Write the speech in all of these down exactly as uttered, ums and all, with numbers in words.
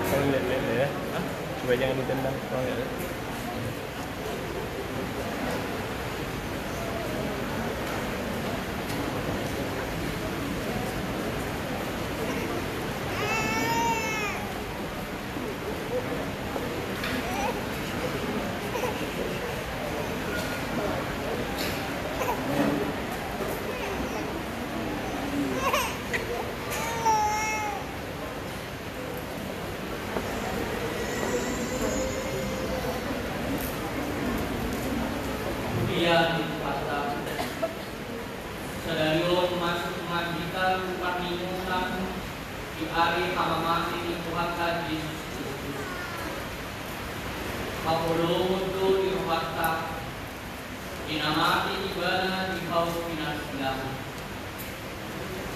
Kalau lihat-lihat ya, ah, coba jangan ditendang, kalau lihat. Ia di Tuhanta. Sadari on masuk ma hita tu parningotan di ari hamamate ni Tuhanta Jesus Kristus. Haholomon do di rohanta, di na mate Ibana di hau pinarsilangan.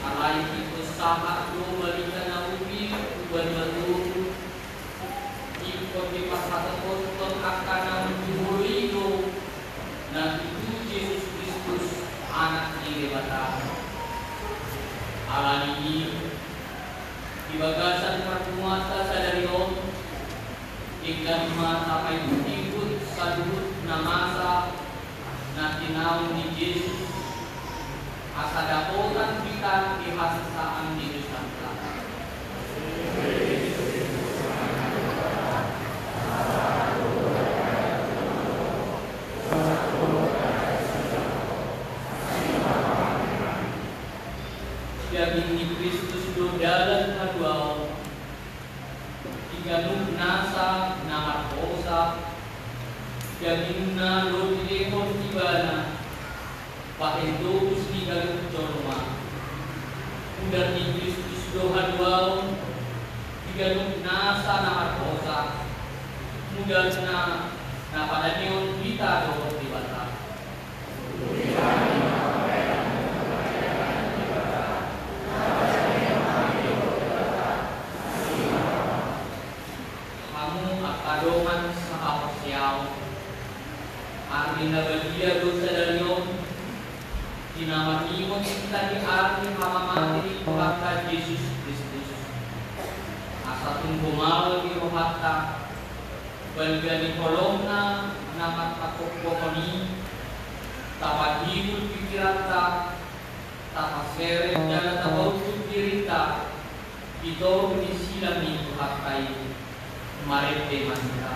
Alai ingkon sahat do barita na unik tu banua toru, ingkon diparhatophon angka na umurung i do na tutu Jesus Kristus, Anak ni Debata. Alani i, di bagasan parpunguanta sadari on, denggan ma tapaihut-ihut saluhut na masa na tinaon ni Jesus, asa dapotan hita di hasesaan ni dosanta. Daging ni Kristus do dalan haluaon. Di ganup nasa na mardosa, dagingna do dilehon Ibana, bahen tobus ni ganup jolma. Mudar ni Kristus do haluaon di ganup nasa na mardosa, mudarna na padameon hita dohot Debata. Hamu angka dongan sahaporseaon, ari na badia do sadari on, di na marningot hita di ari hamamate ni Tuhanta Jesus Kristus. Asa tung gomar di rohanta, balga ni holongna na marpatongkohon i, tapahibul pingkiranta, tapaseret jala tapaunduk dirinta di toru ni silang ni Tuhanta i. Marende ma hita.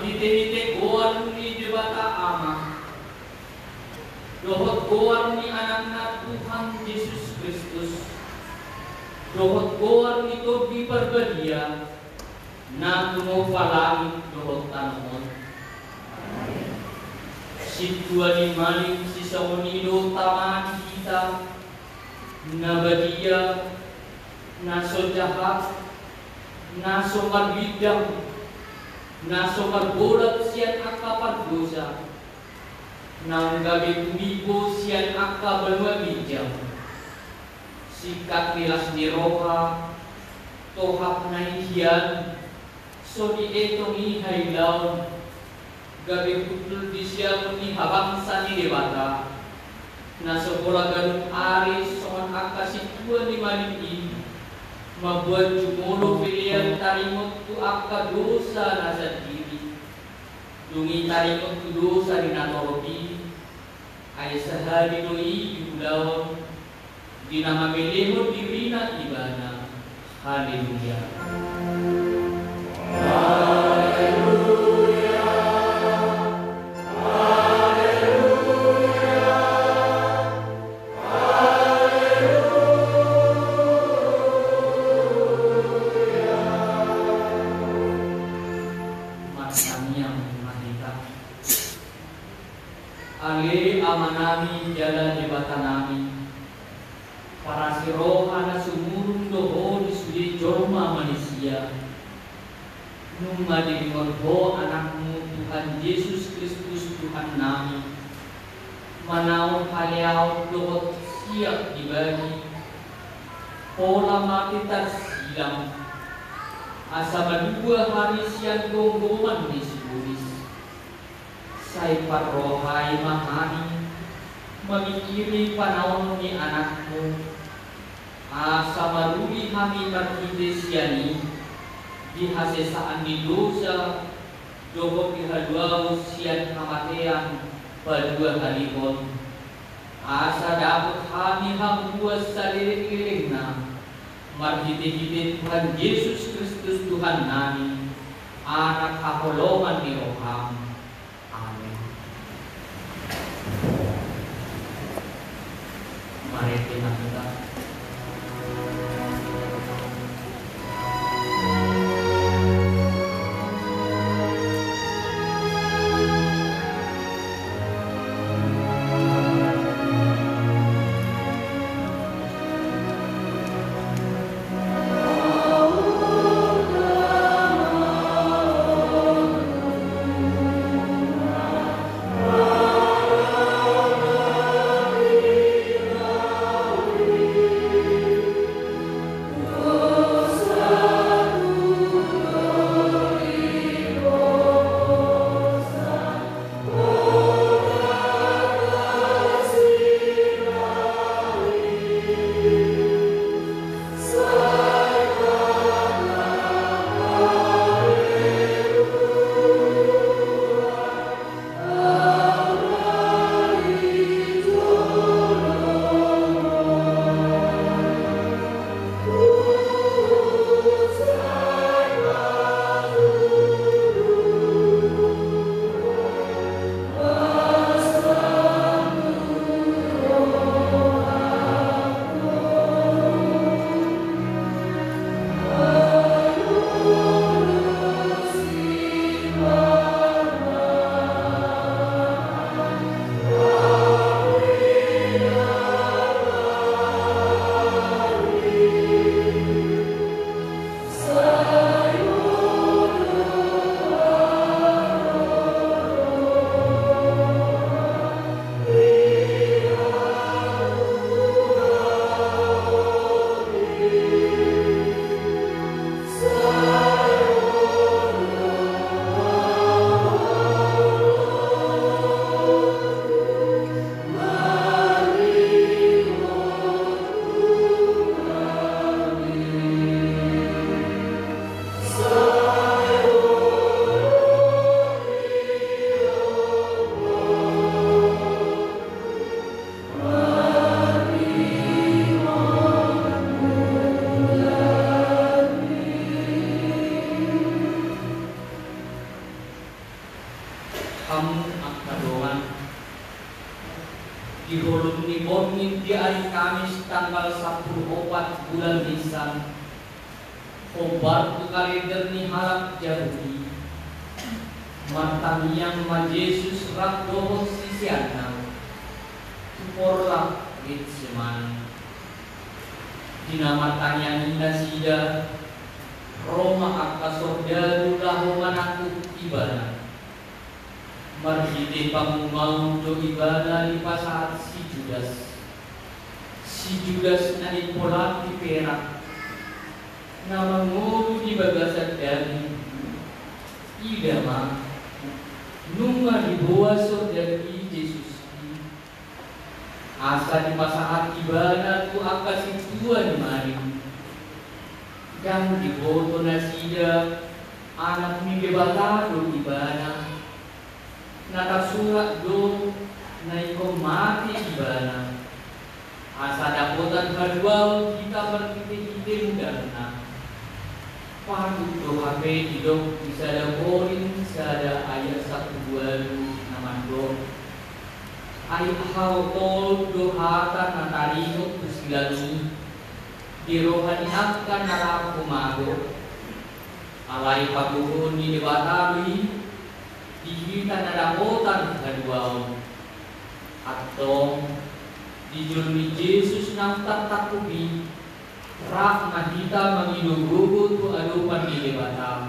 Marhitehite goar ni Debata Ama, dohot goar ni Anakna Tuhan Jesus Kristus, dohot goar ni Tondi Parbadia, na tumompa langit dohot tano on. Sintua ni malim sisongon i do Tama ni hita, na badia, na so jahat, na so marlindang, na so marbolat sian angka pardosa, naung gabe tumimbo sian angka banua ginjang. Singkat ni las ni roha, tohap na i hian, so dietong i hailaon, gabe hundul di siamun ni habangsa ni Debata, na so pola ganup ari songon angka sintua ni malim i, mamboan jumolo pelean taringot tu angka dosa na sandiri. Dung i taringot tu dosa ni natorop i, ai sahali do i diulaon, di na mamelehon dirina Ibana. Haleluya. Haleluya. Haleluya. Haleluya. Martangiang ma hita. Ale Amanami jala Debatanami, parasi roha na sumurung do Ho di sude jolma manisia. Nunga didingol Ho Anakmu Tuhan Jesus Kristus Tuhannami, manaon haleaon dohot siap dibagi, pola mate tarsilang, asa malua hami sian gomgoman ni sibolis. Sai parrohai ma hami mamingkiri panaon ni Anakmu, asa maruli hami marhite sian i di hasesaan ni dosa dohot di haluaon sian hamatean paduahalihon. Asa dapot hami hamuas salelenglelengna, marhitehite Tuhan Jesus Kristus Tuhannami, Anak haholomon ni roham. Amen. Marende ma hita. Hamu angka dongan, di holong ni borngin di ari Kamis tanggal sampulu opat bulan Nisan, hombar tu kalender ni halak Jahudi, martangiang ma Jesus rap dohot siseanna tu porlak Getsemani. Di na martangiang i nasida, ro ma angka sordadu laho manangkup Ibana. Marhite pangumaon do Ibana dipasahat si Judas. Si Judas na nimpolaki perak, na mangolu di bagasan daging. Ida ma, nunga diboan sordadu i Jesus i, asa dipasahat Ibana tu angka sintua ni malim. Ndang diboto nasida Anak ni Debata do Ibana. Na tarsurat do, na ingkon mate Ibana, asa dapotan haluaon hita marhitehite mudarna. Patut do hape didok di sada Korint sada ayat sampulu ualu na mandok: Ai hau tol do hata na taringot tu silang i di roha ni angka na rap humago. Alai patoguhon ni Debata do i di hita na dapotan haluaon. Antong, di jolo ni Jesus naung tartangkup i, rap ma hita mangido gogo tu adopan ni Debata.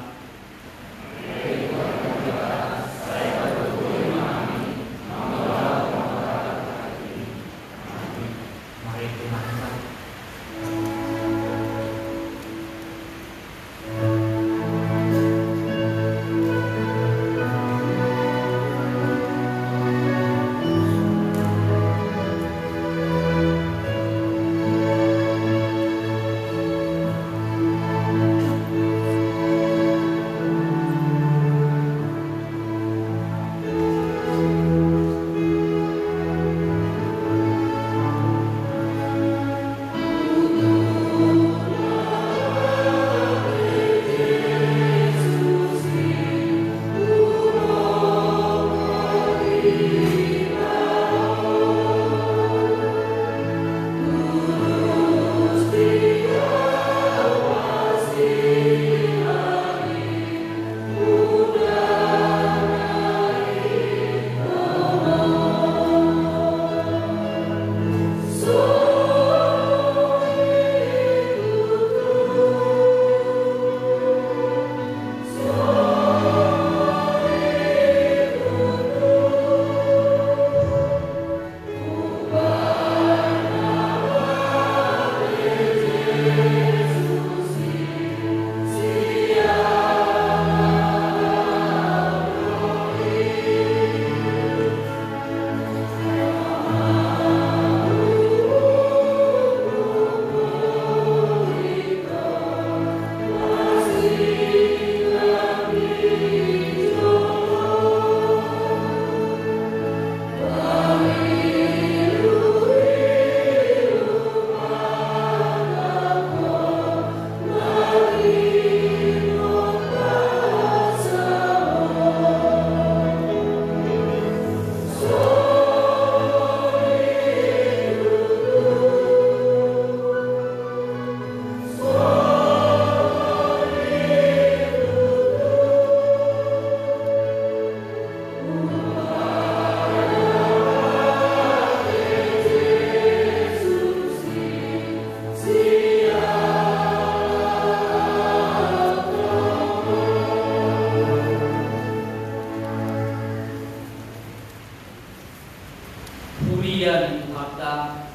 Huria ni Tuhanta,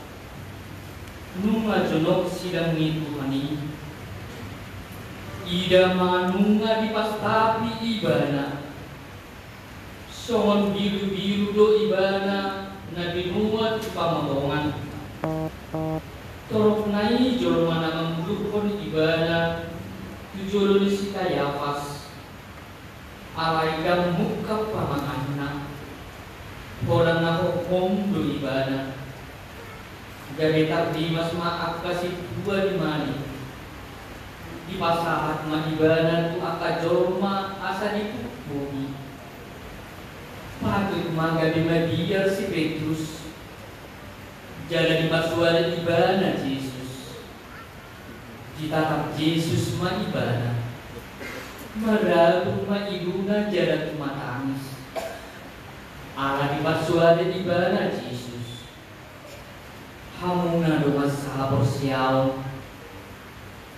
nunga jonok sidang ni Tuhan i. Ida ma, nunga dipastapi Ibana. Songon birubiru do Ibana na binoan tu pamotongan. Torop nai jolma na mangudurhon Ibana tu jolo ni si Kayafas. Alai ndang mungkap pamanganna. Holan na hohom do Ibana. Gabe tardimas ma angka sintua ni malim. Dipasahat ma Ibana tu angka jolma asa ditumpuk i. Manggabe mabiar si Petrus, jala diparsoada ibana Jesus. Ditatap Jesus ma ibana. Marabur ma iluna jala tumatangis. Ala diparsoada ibana Jesus. Hamuna dongan sahaporseaon,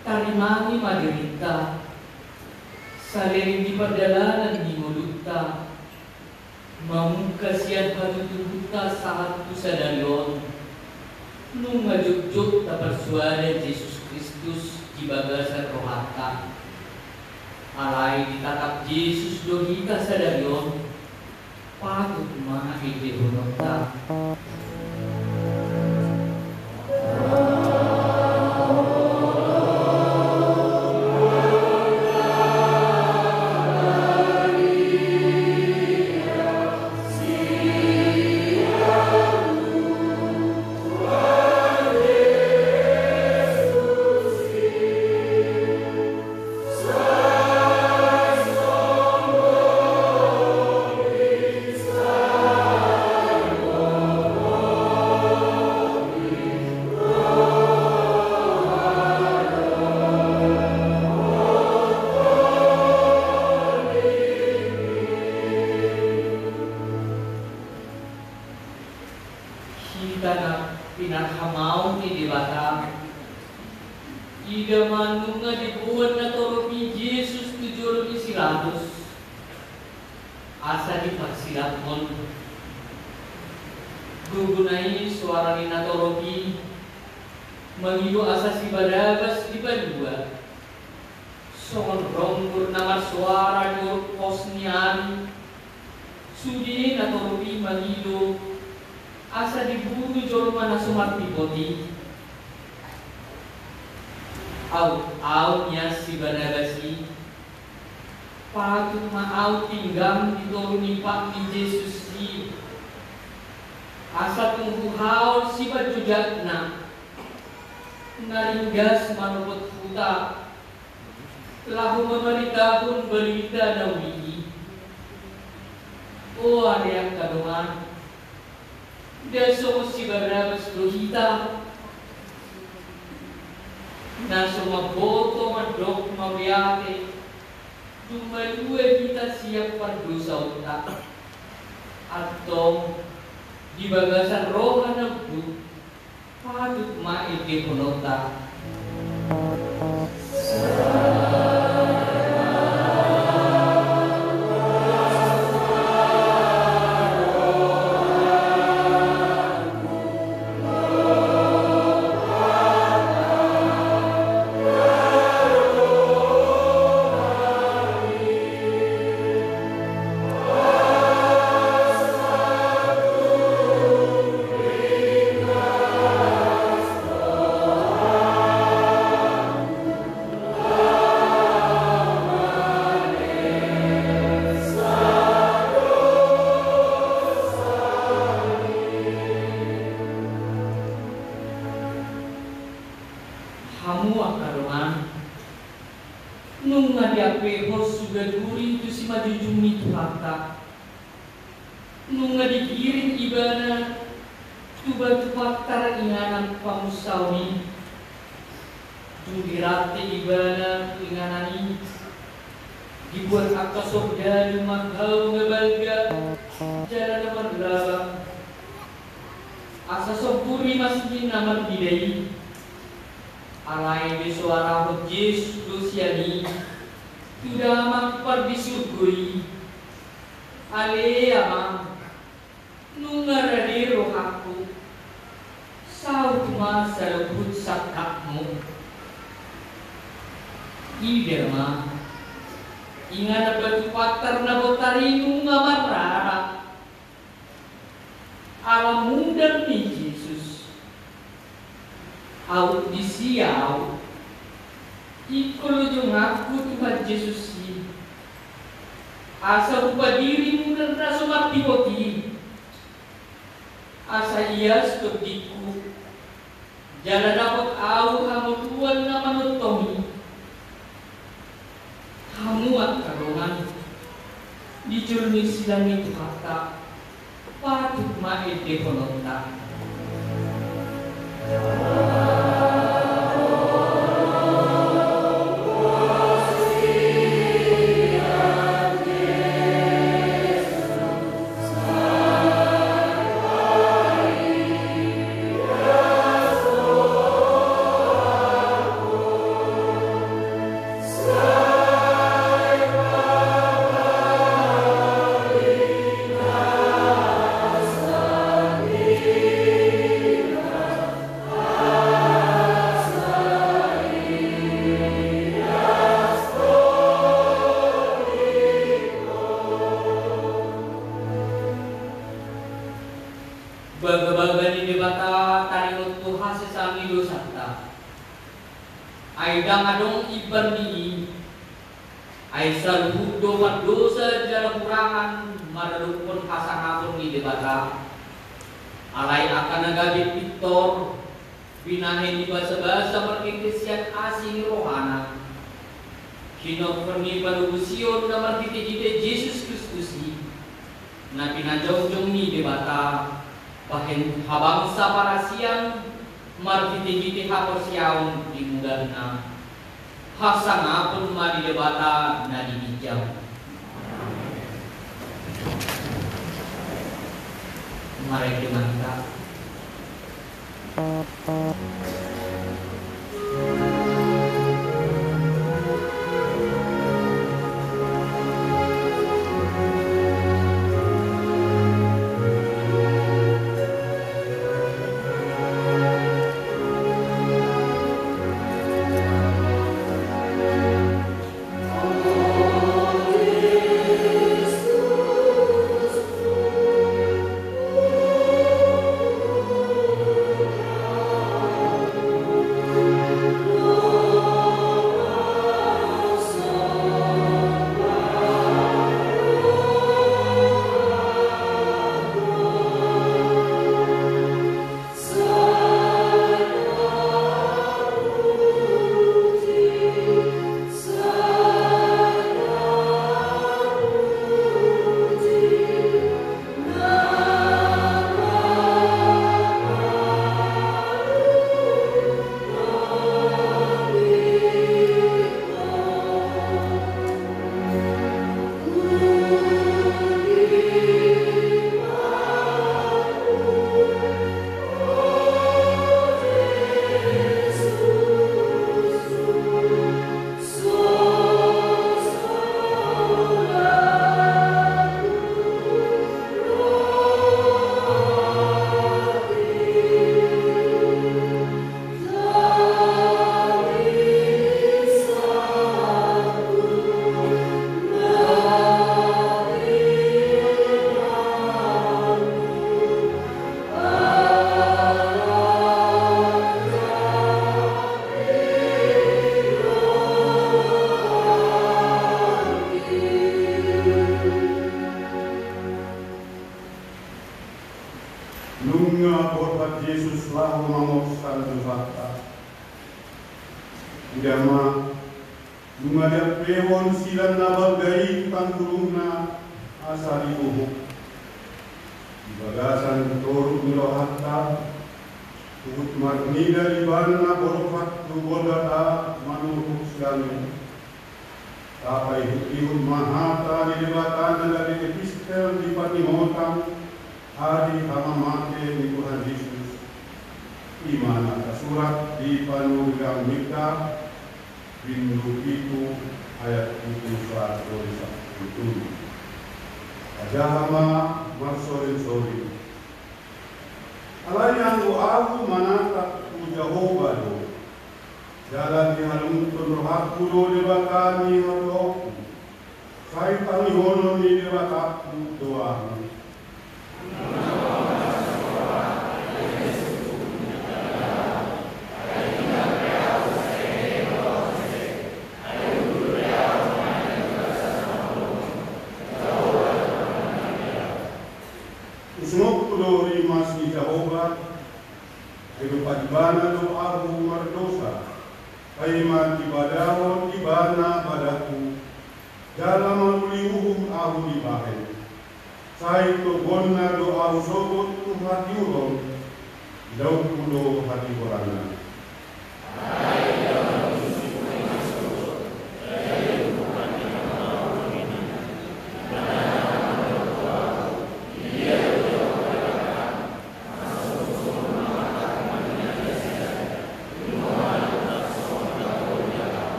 tarimangi ma dirinta, saleleng di pardalanan ni ngolunta, mamungka sian hatutubuta sahat tu sadari on, nunga jotjot taparsoada Jesus Kristus di bagasan rohanta. Alai ditatap Jesus do hita sadari on, patut ma endehononta. Hita na pinarhamaon ni Debata, ida ma nunga diboan natorop i Jesus tu jolo ni si Pilatus, asa diparsilaphon. Gogona i soara ni natorop i mangido asa si Barabas dipalua. Songon ronggur na marsoara di pos ni ari, sude natorop i mangido asa dibunu jolma na so martipot i. Aut ahu nian si Barabas i, patut ma ahu tinggang di toru ni pat ni Jesus i, asa tung huhaol sipanjojakna na ringgas manopot huta laho mamaritahon barita na uli i. O ale angka dongan, nda songon si Barabas do hita, na so mamboto mandok mauliate, dung malua hita sian pardosaonta. Antong, di bagasan roha na unduk, patut ma endehononta. Hamu angka dongan, nunga diampehon suda duri tu simanjujung ni Tuhanta. Nunga digiring ibana tu batu pattar inganan pamusaon i. Dung dirante ibana tu inganan i, dibuat angka sordalu ma hau na balga jala na marlabang. Asa somburi ma sian na marnida i. Alai disoarahon Jesus do sian i tu Damang pardisurgo i: Ale Amang, nunga rade rohangku, saut ma saluhut sangkapmu. Ida ma, inganan batu pattar na bontar i nunga marrara. Ala mundar ni Jesus. Aut disi ahu, ingkon lojonganku Tuhan Jesus i, asa hupadiri mundar na so martipot i, asa ias tondingku, jala dapot ahu hangoluan na manongtong i. Hamu angka dongan, di jolo ni silang ni Tuhanta, Patut ma endehononta. Bagabaga ni Debata taringot tu hasesaan ni dosanta. Ai ndang adong imbanan ni i. Ai saluhut do pardosa jala hurangan maradophon hasangapon ni Debata. Alai angka na gabe pintor, binahen ni basabasa marhite sian asi ni rohana, hinophon ni panobusion na marhitehite Jesus Kristus i, na pinajongjong ni Debata bahen habangsa parasian marhitehite haporseaon di mudahna. Hasangapon ma di Debata na di ginjang. Marende ma hita. Nunga borhat Jesus laho mamorsan dosanta. Ida ma, nunga diampehon silan na balga i tu tanggurungna asa diuhuk. Di bagasan toruk ni rohanta, huhut marnida ibana borhat tu Golgata manuhuk sian i. Tapaihutihut ma hata ni Debata na gabe epistel di paningotan ari hamamate ni Tuhan Jesus. I ma na tasurat di Panurirang Mikdal, bindu pitu, ayat pitu sahat ro di sampulu tolu. Tajaha ma marsorinsorin. Alai anggo ahu manatap tu Jahowa do, jala dihalungunhon rohangku do Debata ni hatuaonku, sai tangihonon ni Debatangku do ahu. Husungokku do rimas ni Jahowa, ai dompak ibana do ahu mardosa, paima dibadahon ibana badangku, jala manguli uhum ahu dibahen. Sai togonna do ahu sogot tu hatiuron, idaonku do hatigoranna.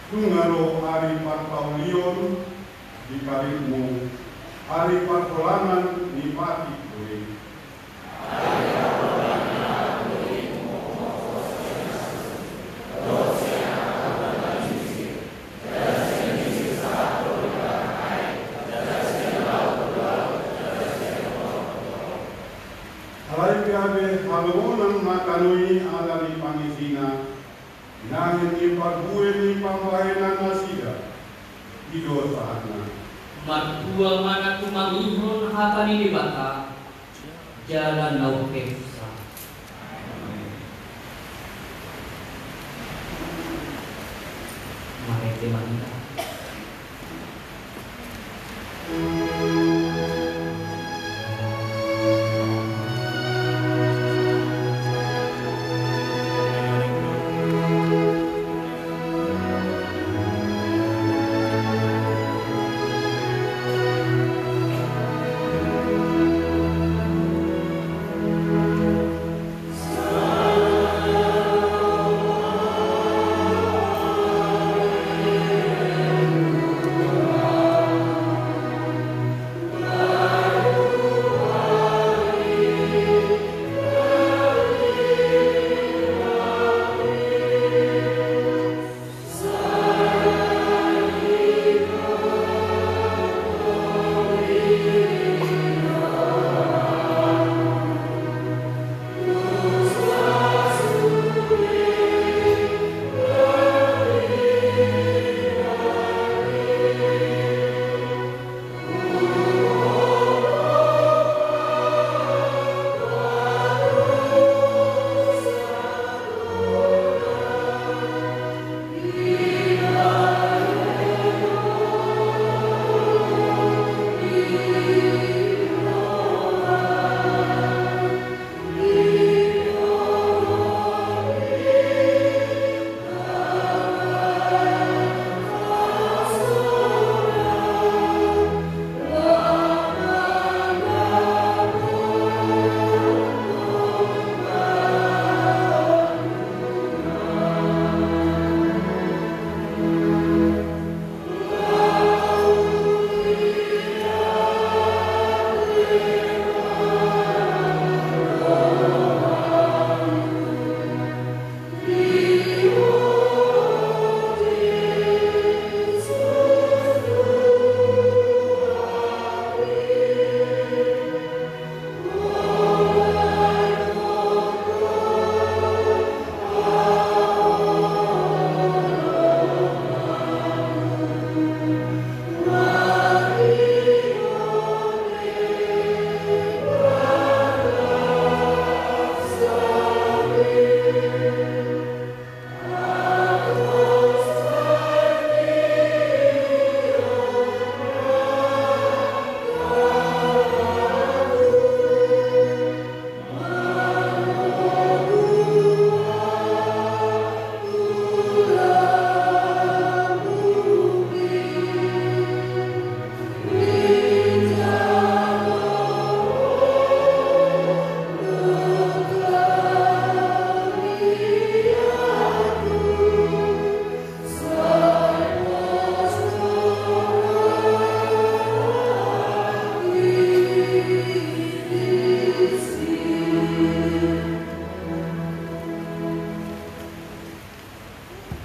Nunga ro ari parpaulion di paritmu, ari parholangan ni patik do i. Alai gabe halongonan ma tano i ala ni pangisina, naeng ni parbue ni pambahenan nasida. I do sahatna. Martua ma na tumangihon hata ni Debata jala na umpeopsa. Marende ma hita.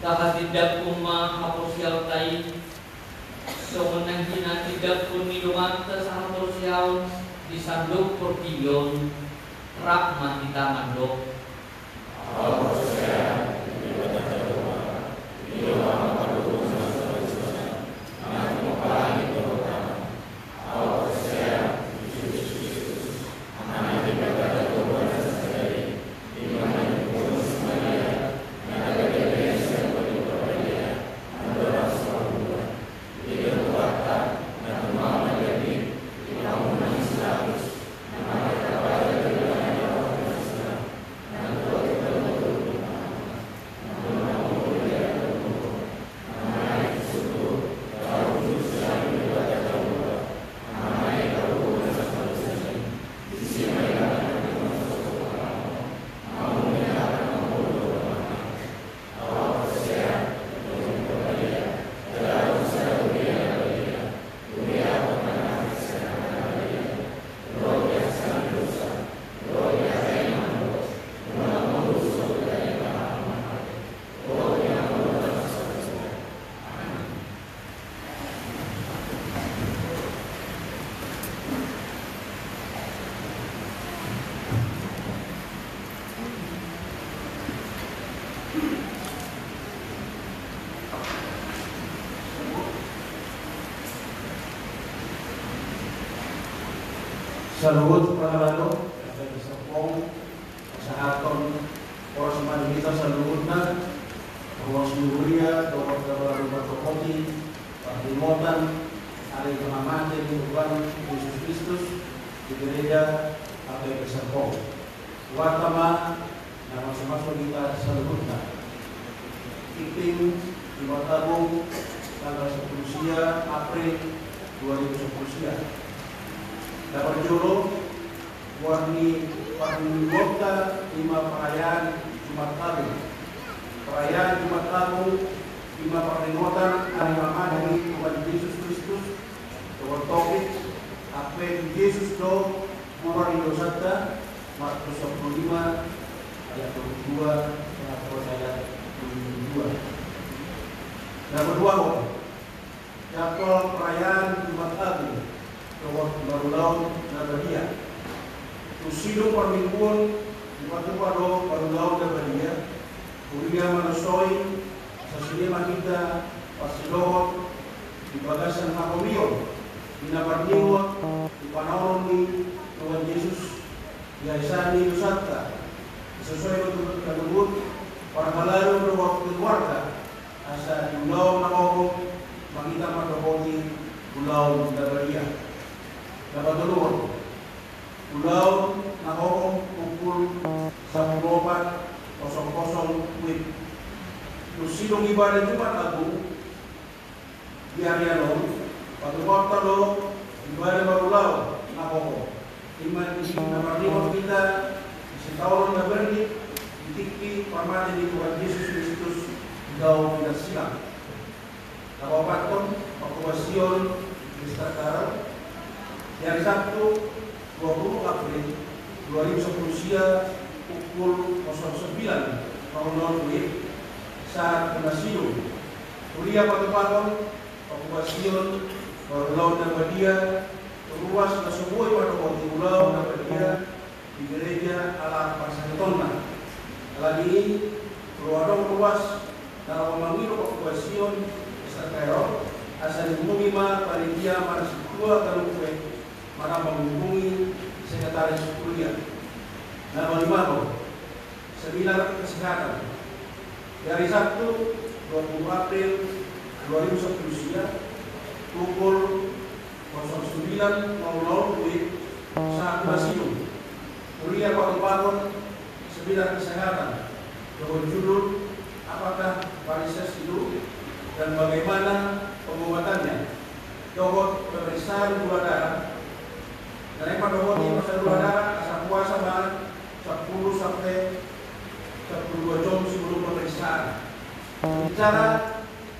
Tahatindangkon ma haporseaonta i, songon na hinatindanghon ni donganonta sahaporseaon di sandok portibi on, rap ma hita mandok. Saluhut parhalado, F P P Serpong, pasahathon horas ma di hita saluhutna, ruas ni huria, dohot na maradophon hoti, parningotan, ari pangamate ni Tuhan Jesus Kristus, di gereja F P P Serpong. Huhata ma, na mamasu-masu hita saluhutna. Tingting, Jumat Agung, tanggal sampulu sia April dua ribu sampulu sia. Na parjolo, goar ni parmingguonta i ma perayaan Jumat Agung. Perayaan Jumat Agung i ma parningotan ari pangamate ni Tuhan Jesus Kristus, dohot topik, Advent Jesus do Bubar ni dosanta, Markus sampulu lima ayat dua pulu dua, sahat tu ayat dua pulu dua. Na paduahon, jadwal perayaan Jumat Agung dohot Parulaon na Badia. Dung sidung parmingguon, dipatupa do Parulaon na Badia, huria manusoi, asa sude ma hita parsidohot di bagasan hahomion di na parningot di panaonon ni Tuhan Jesus, di hahisaan ni dosanta, di sosoi do tu hita tutu, parhalado dohot keluarga, asa di ulaon na hohom ma hita mandohoti ulaon na badia. Na patoluhon, ulaon na hohom pukul sampulu opat kosong kosong W I B. Dung sidung ibadah Jumat Agung di arian on, patupahonta do ibadah parulaon na hohom. I ma di na marningot hita di sitaonon na bernit, di tingki parmate ni Tuhan Jesus Kristus di dao pinarsilang. Na paopathon, pangkobasion Mister Karl, di ari Sabtu, dua pulu April dua ribu sampulu sia, pukul kosong sembilan nol nol W I B, sahat tu na sidung. Huria patupahon pangkobasion parulaon na badia, tu ruas na so boi mandohoti ulaon na badia di gereja ala parsahitonna. Alani i, molo adong ruas na laho mangido pangkobasion Mister Karl, asa dihubungi ma panitia manang sintua ganup, manang manghubungi sekretaris huria. Na palimahon, seminar kesehatan. Di ari Sabtu, dua pulu April dua ribu sampulu sia, pukul kosong sembilan nol nol W I B, sahat tu na sidung. Huria patupahon seminar kesehatan dohot judul, apakah varises itu dan bagaimana pengobatannya? Dohot pemeriksaan gula darah. Na naeng mandohoti pemeriksaan gula darah, asa puasa ma sampulu sampe sampulu dua jom sebelum pemeriksaan. Bicara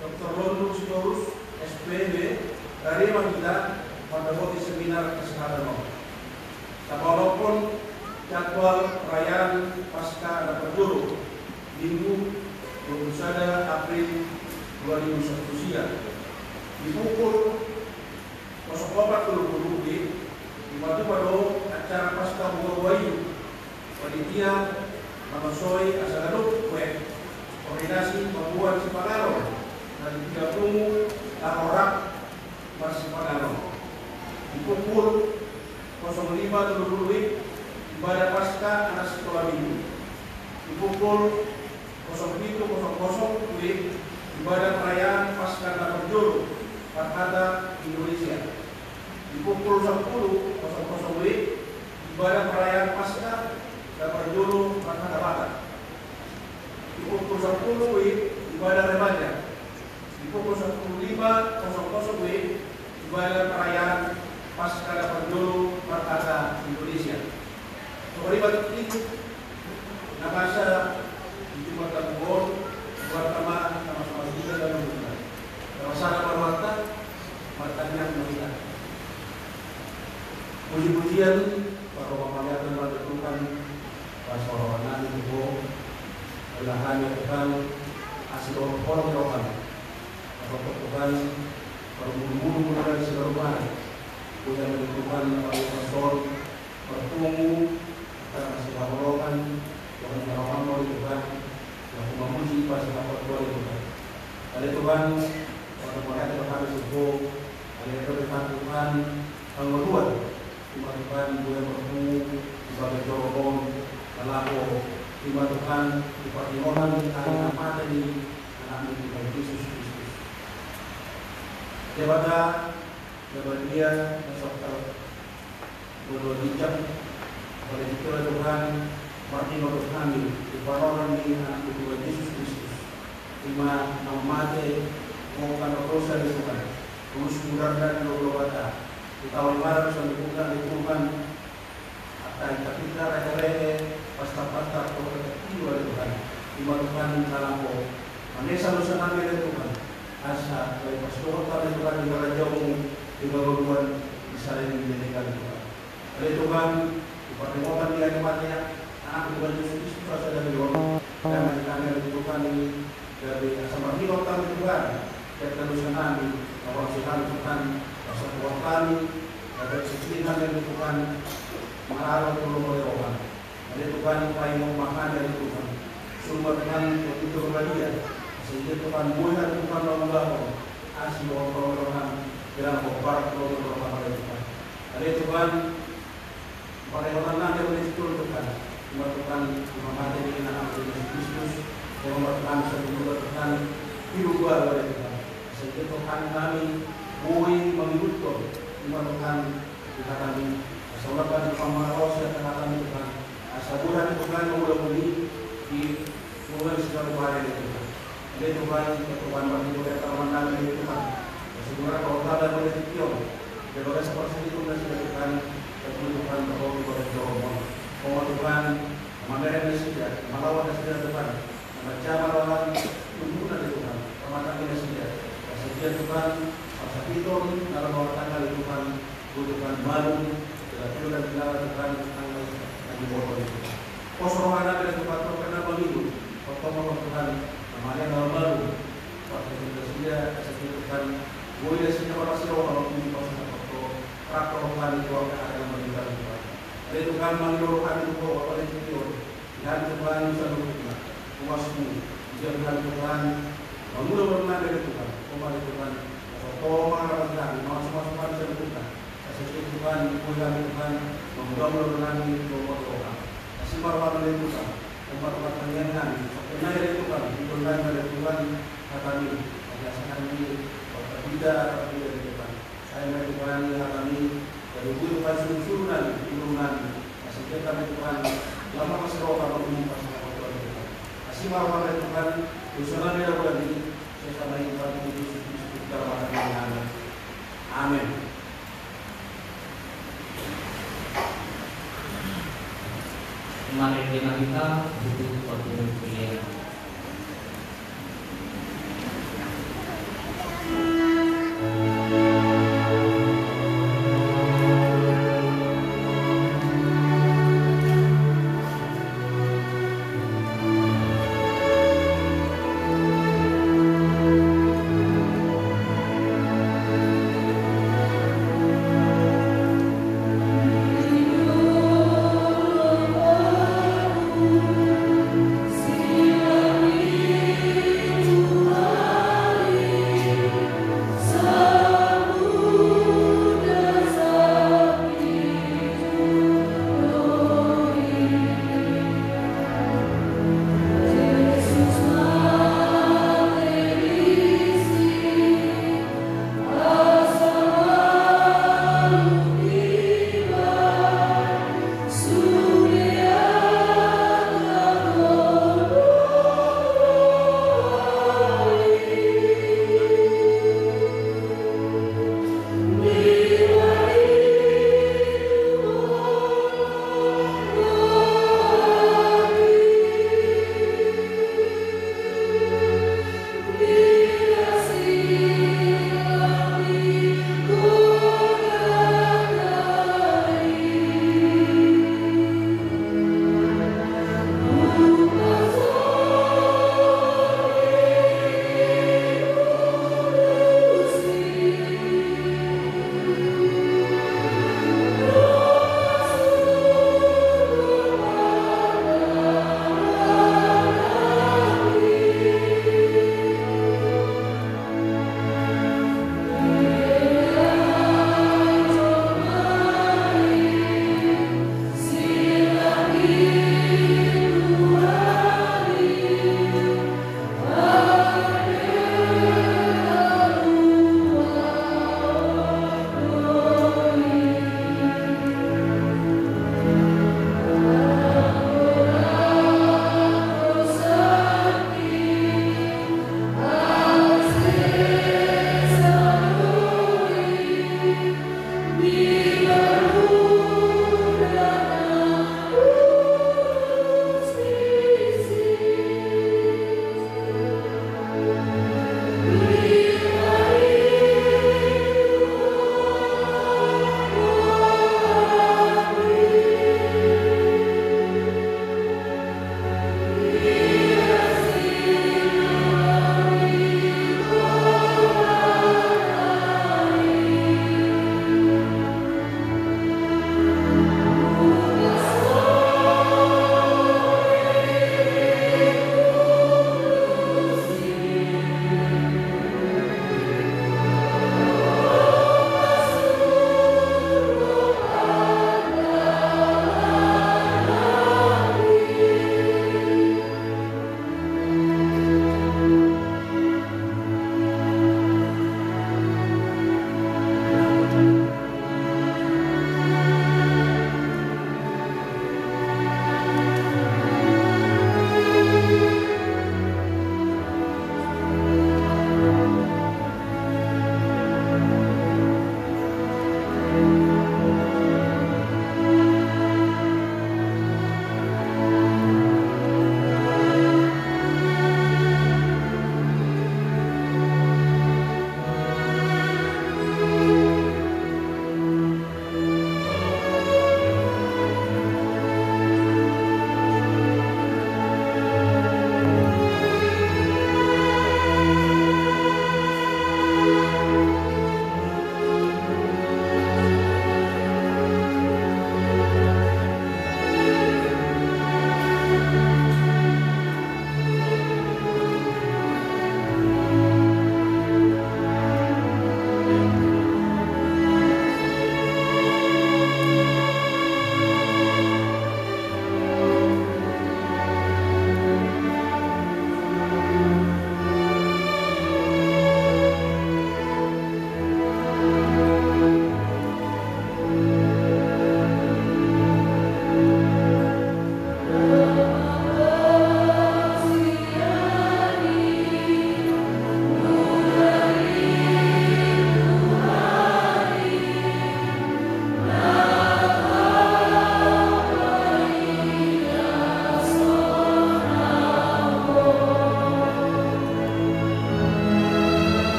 Doktor London Sitorus, S P B, rade ma hita mandohoti seminar kesehatan on. Na paonomhon, jadwal perayaan Paskah na parjolo, Minggu, dua pulu sada April dua ribu sampulu sia. Di pukul kosong opat tolu pulu W I B, dipatupa do acara Paskah Buka Buah Ijuk. Panitia manusoi asa ganup, koordinasi paboa sipanganon na di tiga pungu, laho rap marsipanganon. Di pukul kosong lima tolu pulu W I B, ibadah Paskah anak sikola minggu. Di pukul kosong pitu kosong kosong W I B, ibadah perayaan Paskah na parjolo marhata Indonesia. Di pukul sampulu kosong kosong W I B, ibadah perayaan Paskah na parjolo marhata Batak. Di pukul sampulu W I B, ibadah remaja. Di pukul sampulu lima kosong kosong W I B, ibadah perayaan Paskah na parjolo marhata Indonesia. Songon i ma tingki na masa di Jumat Agung on, huhata ma na masa-masa hita dan hita. Na masa na marwata, martangiang ma hita. Puji-pujian, parroha pangidoan ma di Tuhan, pas parroha nami tu Ho, belahan ya Tuhan, asi dohot holong ni roham. Apapun Tuhan, parmulu-mulu muna dari segala rumah. Puja ma di Tuhan, na paling pasol, parpungu, karena segala holongan, Tuhan na roham ma di Tuhan, na humamuji pas na partua di Tuhan. Ale Tuhan, Tuhan, Tuhan, Tuhan, Tuhan, Tuhan, Tuhan, Tuhan, Tuhan, Ima Tuhan, boi ma rohaM di bagasan joro on, na laho, ima Tuhan, di partingkian ni ari na mate ni Anakmu Tuhan Jesus Kristus. Debata na badia, na so tau, boi ma ginjang, apala di Tuhan, martinodohon hami di parrohaon ni Anakmu Tuhan Jesus Kristus. Ima na mate, mangkal dosa ni Tuhan, tulus mudarna di dolok ni Debata, di taon i marang sandukuna di Tuhan, angka hita-hita rehe-rehe, pastar-pastar, tu hita-hita ale Tuhan. Ima Tuhan na laho manesa dosa nami ale Tuhan, asa boi pasahaton hami Tuhan di harajaonMu di bagasan on, di sada ni ale Tuhan. Ale Tuhan, di partingkian ni ari mate ni Anakmu Tuhan Jesus Kristus, asa dame on, dame ni hami ale Tuhan i, gabe asa marnida hami Tuhan, di angka dosa nami, na hurang sahali Tuhan, asa Tuhan hami, gabe sisina nami Tuhan, maralo tu lomo ni rohaM. Ale Tuhan, paingot ma hami ale Tuhan. Sumba Tuhan, Tuhan Tuhan Maria. Sehingga Tuhan, boi hami Tuhan, mangulahon asi dohot lomo ni rohaM, bilang hombar tu lomo ni rohaM ale Tuhan. Ale Tuhan, parhorasan nami ale Tuhan, Tuhan. Ima Tuhan, ima mate ni Anakmu Tuhan Jesus Kristus, ima Tuhan, sandukuna Tuhan, di luar ale Tuhan. Sehingga Tuhan, hami boi mangihuthon, ima Tuhan, di hataMi, asa unang hami Tuhan mangalaosi angka hataMi Tuhan, asa boi hami Tuhan mangulahon i di Tuhan, sejak kemarin ya Tuhan. Ale Tuhan, Tuhan, martinodohon parrohaon nami ale Tuhan. Asa unang hami Tuhan mangulahon i di bagasan parsahiton nasida Tuhan, Tuhan, Tuhan, Tuhan, Tuhan, Tuhan, Tuhan, Tuhan, mamereng nasida, mangalaho nasida Tuhan, na manjama roha ni tubuhna ale Tuhan, pamatangihon nasida. Asa dia Tuhan, parsahiton na ro di tengah ale Tuhan, boi Tuhan malum, dalam pikiran dan pikiran Tuhan, angka na diboto ale Tuhan. Pos rohana ale Tuhan, rohana mangido, pertama Tuhan, na mate na malum, parsahiton nasida, asa dia Tuhan, boi nasida marlas ni roha, lalu di pos na porto, rap rohana di ruang keadaan meninggal Tuhan. Ale Tuhan, mangido rohana di bawah, ale Tuhan, Tuhan Tuhan, saluhutna, kuasmu, dia Tuhan Tuhan, mangula mangula dari Tuhan, koma dari Tuhan, atau koma dari Tuhan, masuk masuk dari Tuhan, kasih Tuhan, Tuhan Tuhan, mangula mangula dari Tuhan, kasih marwar dari Tuhan, koma Tuhan Tuhan, sokin dari Tuhan, itu dari Tuhan, kata ini, ada sekali, kata kita, kata kita dari Tuhan. Sai ma Tuhan, hami, dari Tuhan, surunan, surunan, kasih kita Tuhan, lama kasih roh, lama ini, kasih roh Tuhan. Kasih marwar Tuhan, dosa nami, dosa nami, saya sama ini, Tuhan Yesus Kristus, dalam nama Tuhan. Amin. Mari kita, kita duduk pada pilihan.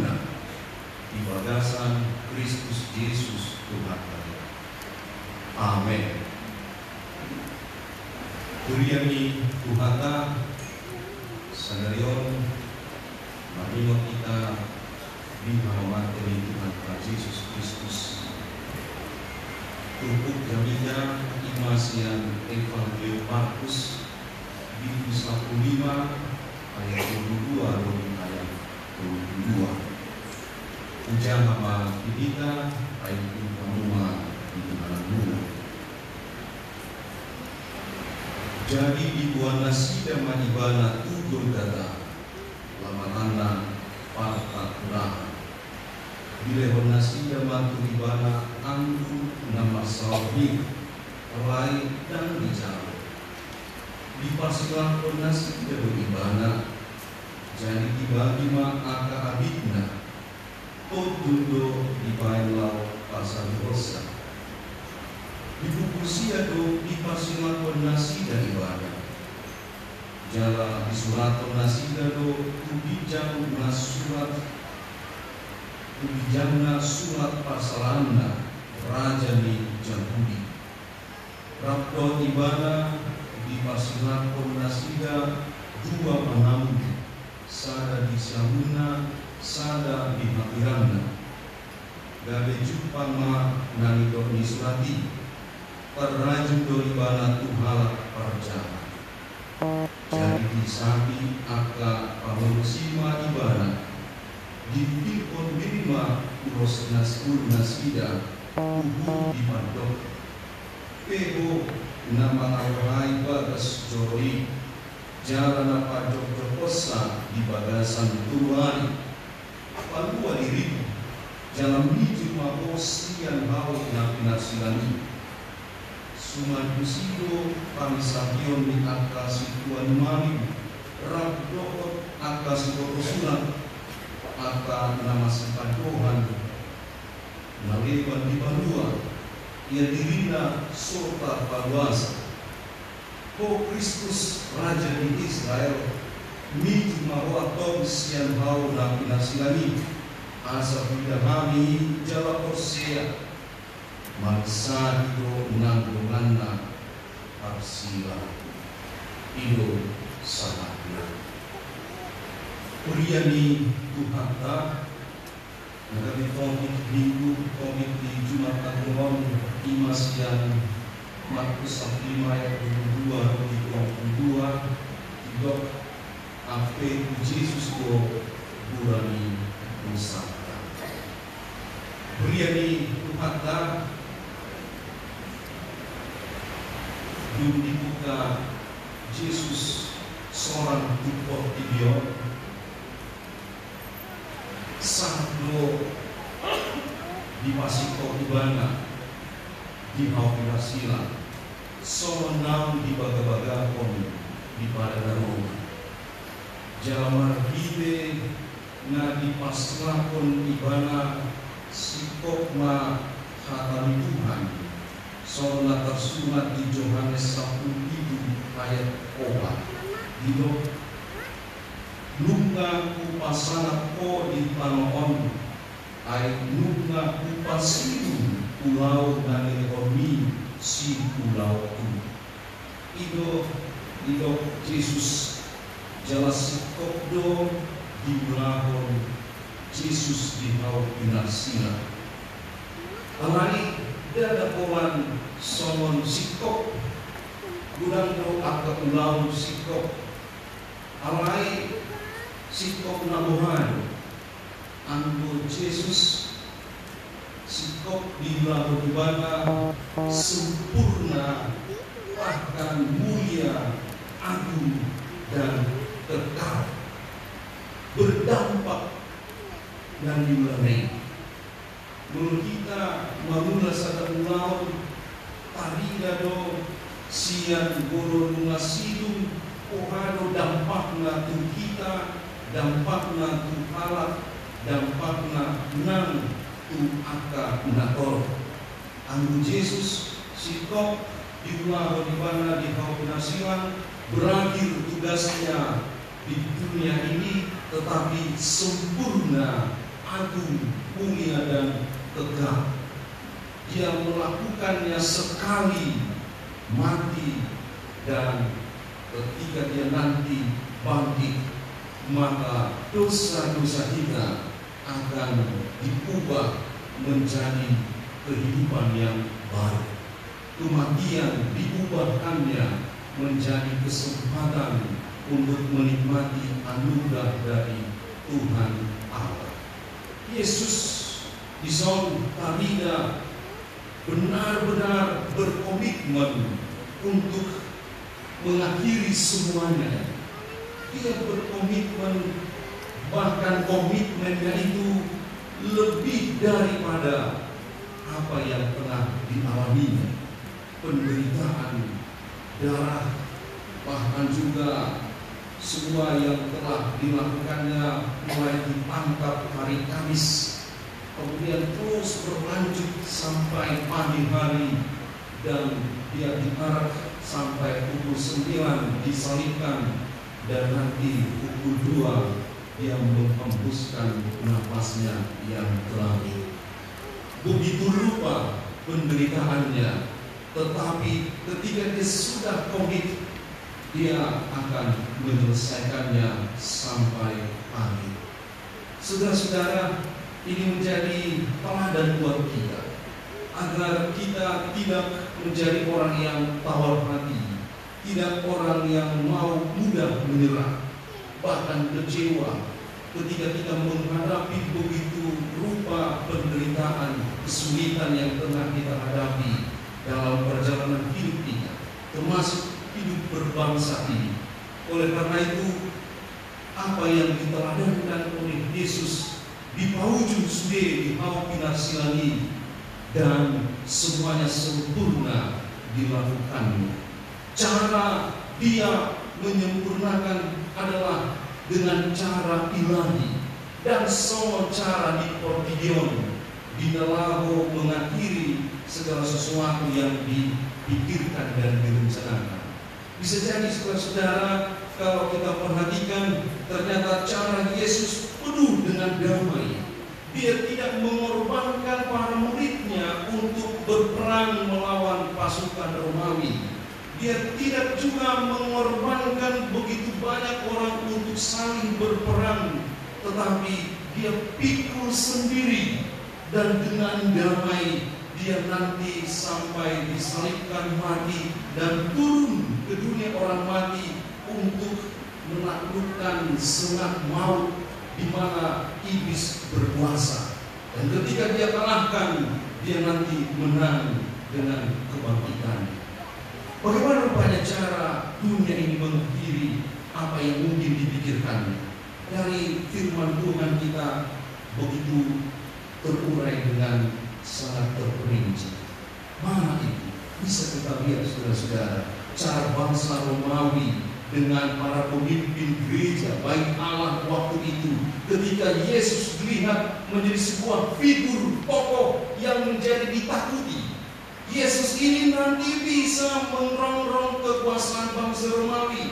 di bagasan Kristus Jesus Tuhanta. Amen. Huria ni Tuhanta, sadari on maringot hita di hamateion ni Tuhanta Jesus Kristus. Turpuk jamita i ma sian Evangelium Markus, bindu sampulu lima, ayat dua pulu dua ro di ayat dua pulu dua. Hujaha ma di hita, ai tu hamu ma di tongatongamuna. Jadi diboan nasida ma Ibana tu Golgata, lamatanna Partaturahan. Dilehon nasida ma tu Ibana anggur na marsaor bir, alai ndang dijalo. Diparsilangkon nasida do Ibana, jadi dibagi ma angka abitna. Tontu do dibaen laho pasaduhonsa. Di pungkur sia do diparsilangkon nasida Ibana. Jala disurathon nasida do tu ginjang na surat, tu ginjangna surat parsalaanna raja ni Jahudi. Rap dohot Ibana diparsilangkon nasida dua pangamun, sada di siamunna, sada di hatiranna. Gabe jumpang ma na nidok ni surat i, tarrajum do Ibana tu halak parjahat. Jadi disapi angka pangurus i ma Ibana, ditilpon be ma ulos nas-, ulos nasida, huhut dipandok: Pe ho na mangalohai bagas joro i, jala na panjokjokhonsa di bagasan tolu ari. Palua dirim, jala mijur ma ho sian hau na pinarsilang i. Suman tusi do pangisahion ni angka sintua ni malim, rap dohot angka sibotosurat, angka na masipandohan, na leban dipalua, ia dirina so tarpaluasa. Ho Kristus, Raja ni Israel, mijur ma ho antong sian hau na pinarsilang i, asa huida hami jala porsea. Mangisahi do nang donganna parsilang. I do sahatna. Huria ni Tuhanta, na gabe topik minggu, topik di Jumat Agung on, i ma sian Markus sampulu lima ayat dua pulu dua ro di dua pulu dua, didok: Ampe tu Jesus do gura ni dosanta. Huria ni Tuhanta, dung dibuka Jesus sorang tu portibi on, sahat do dipasingkop Ibana di hau pinarsilang, songon naung dibagabagahon di Padan Arohan. Jala marhite na dipasilangkon Ibana singkop ma hata ni Tuhan, songon na tarsurat di Johannes sampulu pitu ayat opat. Didok: Nunga hupasangap ho di tano on, ai nunga hupasium ulaon na nilehonmi siulaonku. I do didok Jesus, jala singkop do diulahon Jesus di hau pinarsilang. Alai ndada holan songon singkop, godang do angka ulaon singkop. Alai singkop na boha do. Anggo Jesus, singkop diulahon Ibana sempurna, bahkan mulia, agung, dan kekal. Berdampak na niulahna i. Molo hita mangula sada ulaon, tarida do sian boru nunga sidung, boha do dampakna tu hita, dampakna tu halak, dampakna nang tu angka na torop. Anggo Jesus, singkop diulahon Ibana di hau pinarsilang, berakhir tugasnya di dunia ini, tetapi sempurna agung, mulia, dan kekal. Dia melakukannya sekali mati, dan ketika dia nanti bangkit, maka dosa-dosa kita akan diubah menjadi kehidupan yang baru. Kematian diubahkannya menjadi kesempatan untuk menikmati anugerah dari Tuhan Allah. Yesus dison tarida benar-benar berkomitmen untuk mengakhiri semuanya. Dia berkomitmen, bahkan komitmennya itu lebih daripada apa yang pernah dialaminya. Penderitaan, darah, bahkan juga semua yang telah dilakukannya, mulai ditangkap hari Kamis, kemudian terus berlanjut sampai pagi hari, dan dia diarak sampai pukul sembilan, disalibkan, dan nanti pukul dua dia menghembuskan napasnya yang terakhir. Begitu rupa penderitaannya, tetapi ketika dia sudah komit, dia akan menyelesaikannya sampai akhir. Saudara-saudara, ini menjadi teladan buat kita, agar kita tidak menjadi orang yang tawar hati, tidak orang yang mau mudah menyerah, bahkan kecewa ketika kita menghadapi begitu rupa penderitaan, kesulitan yang tengah kita hadapi dalam perjalanan hidup kita, termasuk hidup berbangsa ini. Oleh karena itu, apa yang diteladankan oleh Yesus, dipaujung sude di hau pinarsilang i, dan semuanya sempurna dilakukannya. Cara dia menyempurnakan adalah dengan cara ilahi, dan songon cara di portibi on, di na laho mengakhiri segala sesuatu yang dipikirkan dan direncanakan. Bisa jadi, saudara-saudara, kalau kita perhatikan, ternyata cara Yesus penuh dengan damai. Dia tidak mengorbankan para muridnya untuk berperang melawan pasukan Romawi. Dia tidak juga mengorbankan begitu banyak orang untuk saling berperang, tetapi dia pikul sendiri, dan dengan damai dia nanti sampai disalibkan, mati, dan turun ke dunia orang mati untuk menaklukkan sengat maut di mana iblis berkuasa. Dan ketika dia kalahkan, dia nanti menang dengan kebangkitan. Bagaimana rupanya cara dunia ini mengakhiri apa yang mungkin dipikirkannya? Dari firman Tuhan kita begitu terurai dengan sangat terperinci. Mana itu? Bisa kita lihat, saudara-saudara, cara bangsa Romawi dengan para pemimpin gereja Bait Allah waktu itu. Ketika Yesus dilihat menjadi sebuah figur tokoh yang menjadi ditakuti. Yesus ini nanti bisa merongrong kekuasaan bangsa Romawi.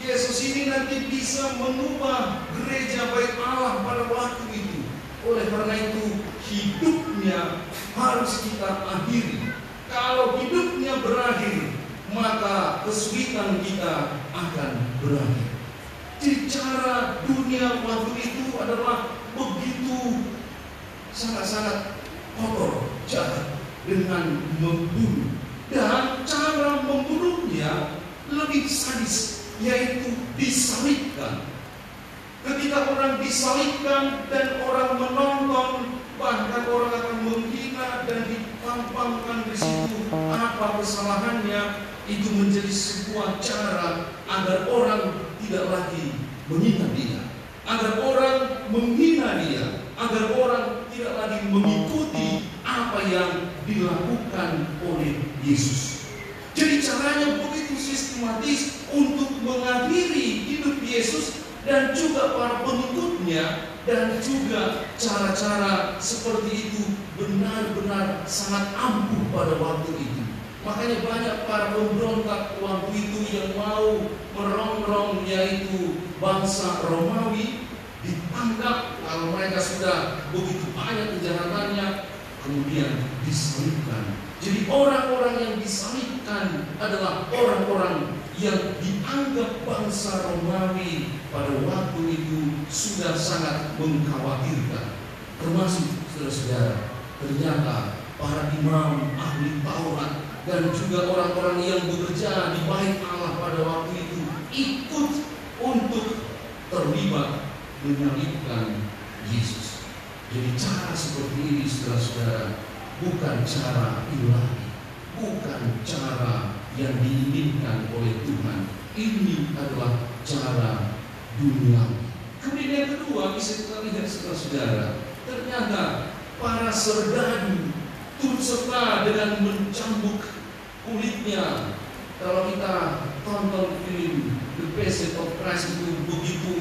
Yesus ini nanti bisa mengubah gereja Bait Allah pada waktu itu. Oleh karena itu, hidupnya harus kita akhiri. Kalau hidupnya berakhir, maka kesulitan kita akan berakhir. Jadi, cara dunia waktu itu adalah begitu sangat-sangat kotor, jahat, dengan membunuh. Dan cara membunuhnya lebih sadis, yaitu disalibkan. Ketika orang disalibkan dan orang menonton, bahkan orang akan menghina dan dipampangkan di situ apa kesalahannya, itu menjadi sebuah cara agar orang tidak lagi menghina dia, agar orang menghina dia, agar orang tidak lagi mengikuti apa yang dilakukan oleh Yesus. Jadi, caranya begitu sistematis untuk mengakhiri hidup Yesus dan juga para pengikutnya, dan juga cara-cara seperti itu benar-benar sangat ampuh pada waktu itu. Makanya, banyak para pemberontak waktu itu yang mau merongrong, yaitu bangsa Romawi, Ditangkap, kalau mereka sudah begitu banyak kejahatannya, kemudian disalibkan. Jadi orang-orang yang disalibkan adalah orang-orang yang dianggap bangsa Romawi pada waktu itu sudah sangat mengkhawatirkan. Termasuk saudara-saudara, ternyata para imam, ahli Taurat, dan juga orang-orang yang bekerja di Bait Allah pada waktu itu ikut untuk terlibat menyalibkan Yesus. Jadi cara seperti ini, saudara-saudara, bukan cara ilahi, bukan cara yang diinginkan oleh Tuhan. Ini adalah cara duniawi. Kemudian yang kedua, bisa kita lihat, saudara-saudara, ternyata para serdadu turut serta dengan mencambuk kulitnya. Kalau kita tonton film The Passion of Christ itu, begitu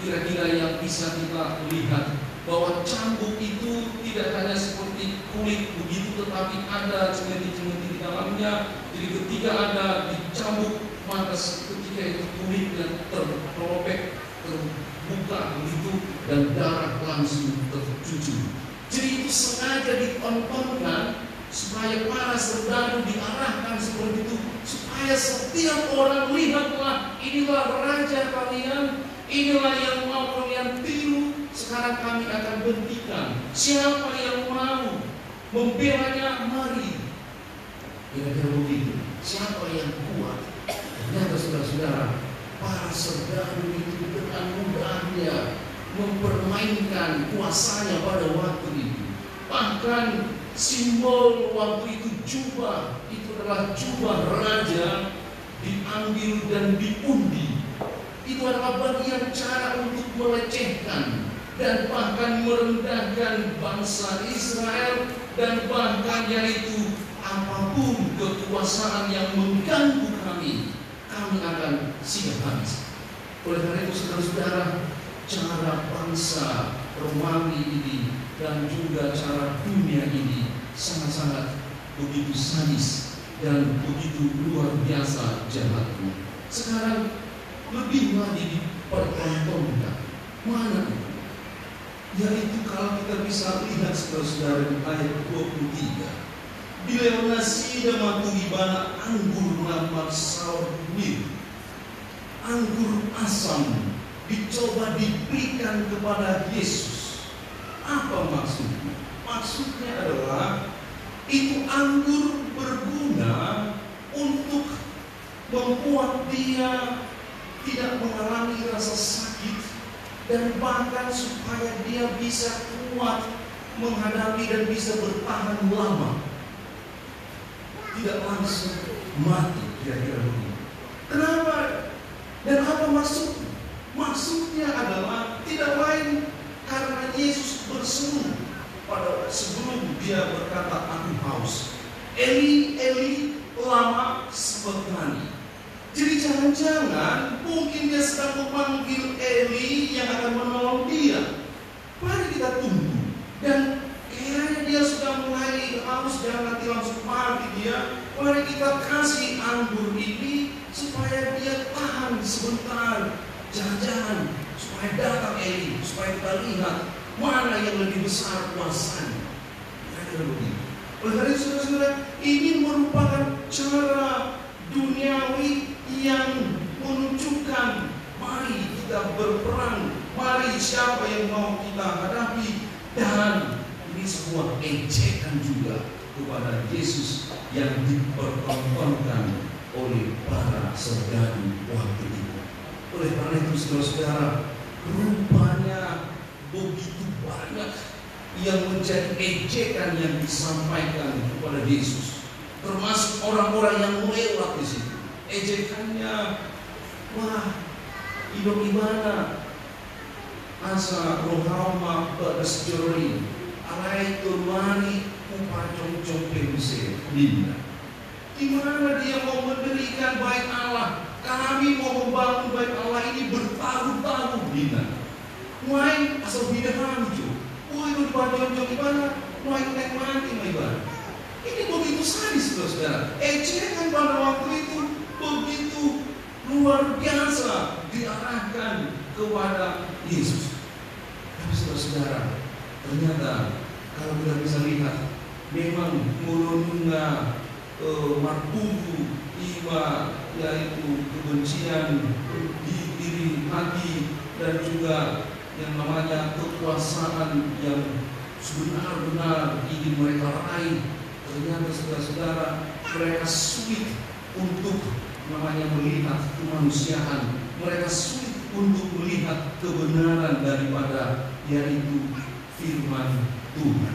kira-kira yang bisa kita lihat, bahwa cambuk itu tidak hanya seperti kulit begitu, tetapi ada cemeti-cemeti di dalamnya. Jadi ketika ada dicambuk, maka ketika itu kulitnya terkelepek, terbuka begitu, dan darah langsung tercucur. Jadi itu sengaja ditontonkan supaya para serdadu diarahkan seperti itu, supaya setiap orang, "Lihatlah, inilah raja kalian, inilah yang mau kalian tiru, sekarang kami akan bentikan. Siapa yang mau membelanya, mari." Kira-kira begitu. Siapa yang kuat? Ternyata, saudara-saudara, para serdadu itu dengan mudahnya mempermainkan kuasanya pada waktu itu. Bahkan simbol waktu itu, jubah, itu adalah jubah raja, diambil dan diundi. Itu adalah bagian cara untuk melecehkan dan bahkan merendahkan bangsa Israel, dan bahkan yaitu, "Apapun kekuasaan yang mengganggu kami, kami akan sidak habis." Oleh karena itu, saudara-saudara, cara bangsa Romawi ini dan juga cara dunia ini sangat-sangat begitu sadis dan begitu luar biasa jahatnya. Sekarang lebih lagi dipertontonkan. Mana itu? Yaitu kalau kita bisa lihat, saudara-saudara, di ayat dua puluh tiga. Dilehon nasida ma tu ibana anggur na marsaor mir, anggur asam, dicoba diberikan kepada Yesus. Apa maksudnya? Maksudnya adalah itu anggur berguna untuk membuat dia tidak mengalami rasa sakit, dan bahkan supaya dia bisa kuat menghadapi dan bisa bertahan lama, tidak langsung mati, kira-kira begitu. Kenapa? Dan apa maksudnya? Maksudnya adalah tidak lain karena Yesus berseru pada sebelum dia berkata, "Aku haus." "Eli, Eli, lama sabakhtani?" Jadi jangan-jangan mungkin dia sedang memanggil Eli yang akan menolong dia. Mari kita tunggu. Dan kayaknya dia sudah mulai haus, jangan nanti langsung mati dia. Mari kita kasih anggur ini supaya dia tahan sebentar. Jangan-jangan supaya datang Eli, supaya kita lihat mana yang lebih besar kuasanya. Kira-kira begitu. Oleh karena itu, saudara-saudara, ini merupakan cara duniawi yang menunjukkan, mari kita berperang, mari siapa yang mau kita hadapi. Dan ini sebuah ejekan juga kepada Yesus yang dipertontonkan oleh para serdadu waktu itu. Oleh karena itu, saudara-saudara, rupanya begitu banyak yang menjadi ejekan yang disampaikan kepada Yesus, termasuk orang-orang yang lewat di situ. Ejekannya, "Wah, i do ibana, asa roham ma bagas joro i, alai tolu ari hupajongjong pe muse," ninna. Di mana dia mau mendirikan Bait Allah? "Kami mau membangun Bait Allah ini bertahun-tahun," ninna. Nuaeng asa huida hami jo. Boi do dipajongjong ibana, nuaeng naeng mate ma ibana. Ini begitu sadis, saudara-saudara. Ejekan pada waktu itu begitu luar biasa diarahkan kepada Yesus. Saudara, ternyata kalau kita bisa lihat, memang molo nunga eh, martumbu ima, yaitu kebencian di iri hati dan juga yang namanya kekuasaan yang sebenar-benar ingin mereka raih. Ternyata, saudara-saudara, mereka sulit untuk namanya melihat kemanusiaan. Mereka sulit untuk melihat kebenaran daripada, yaitu firman Tuhan.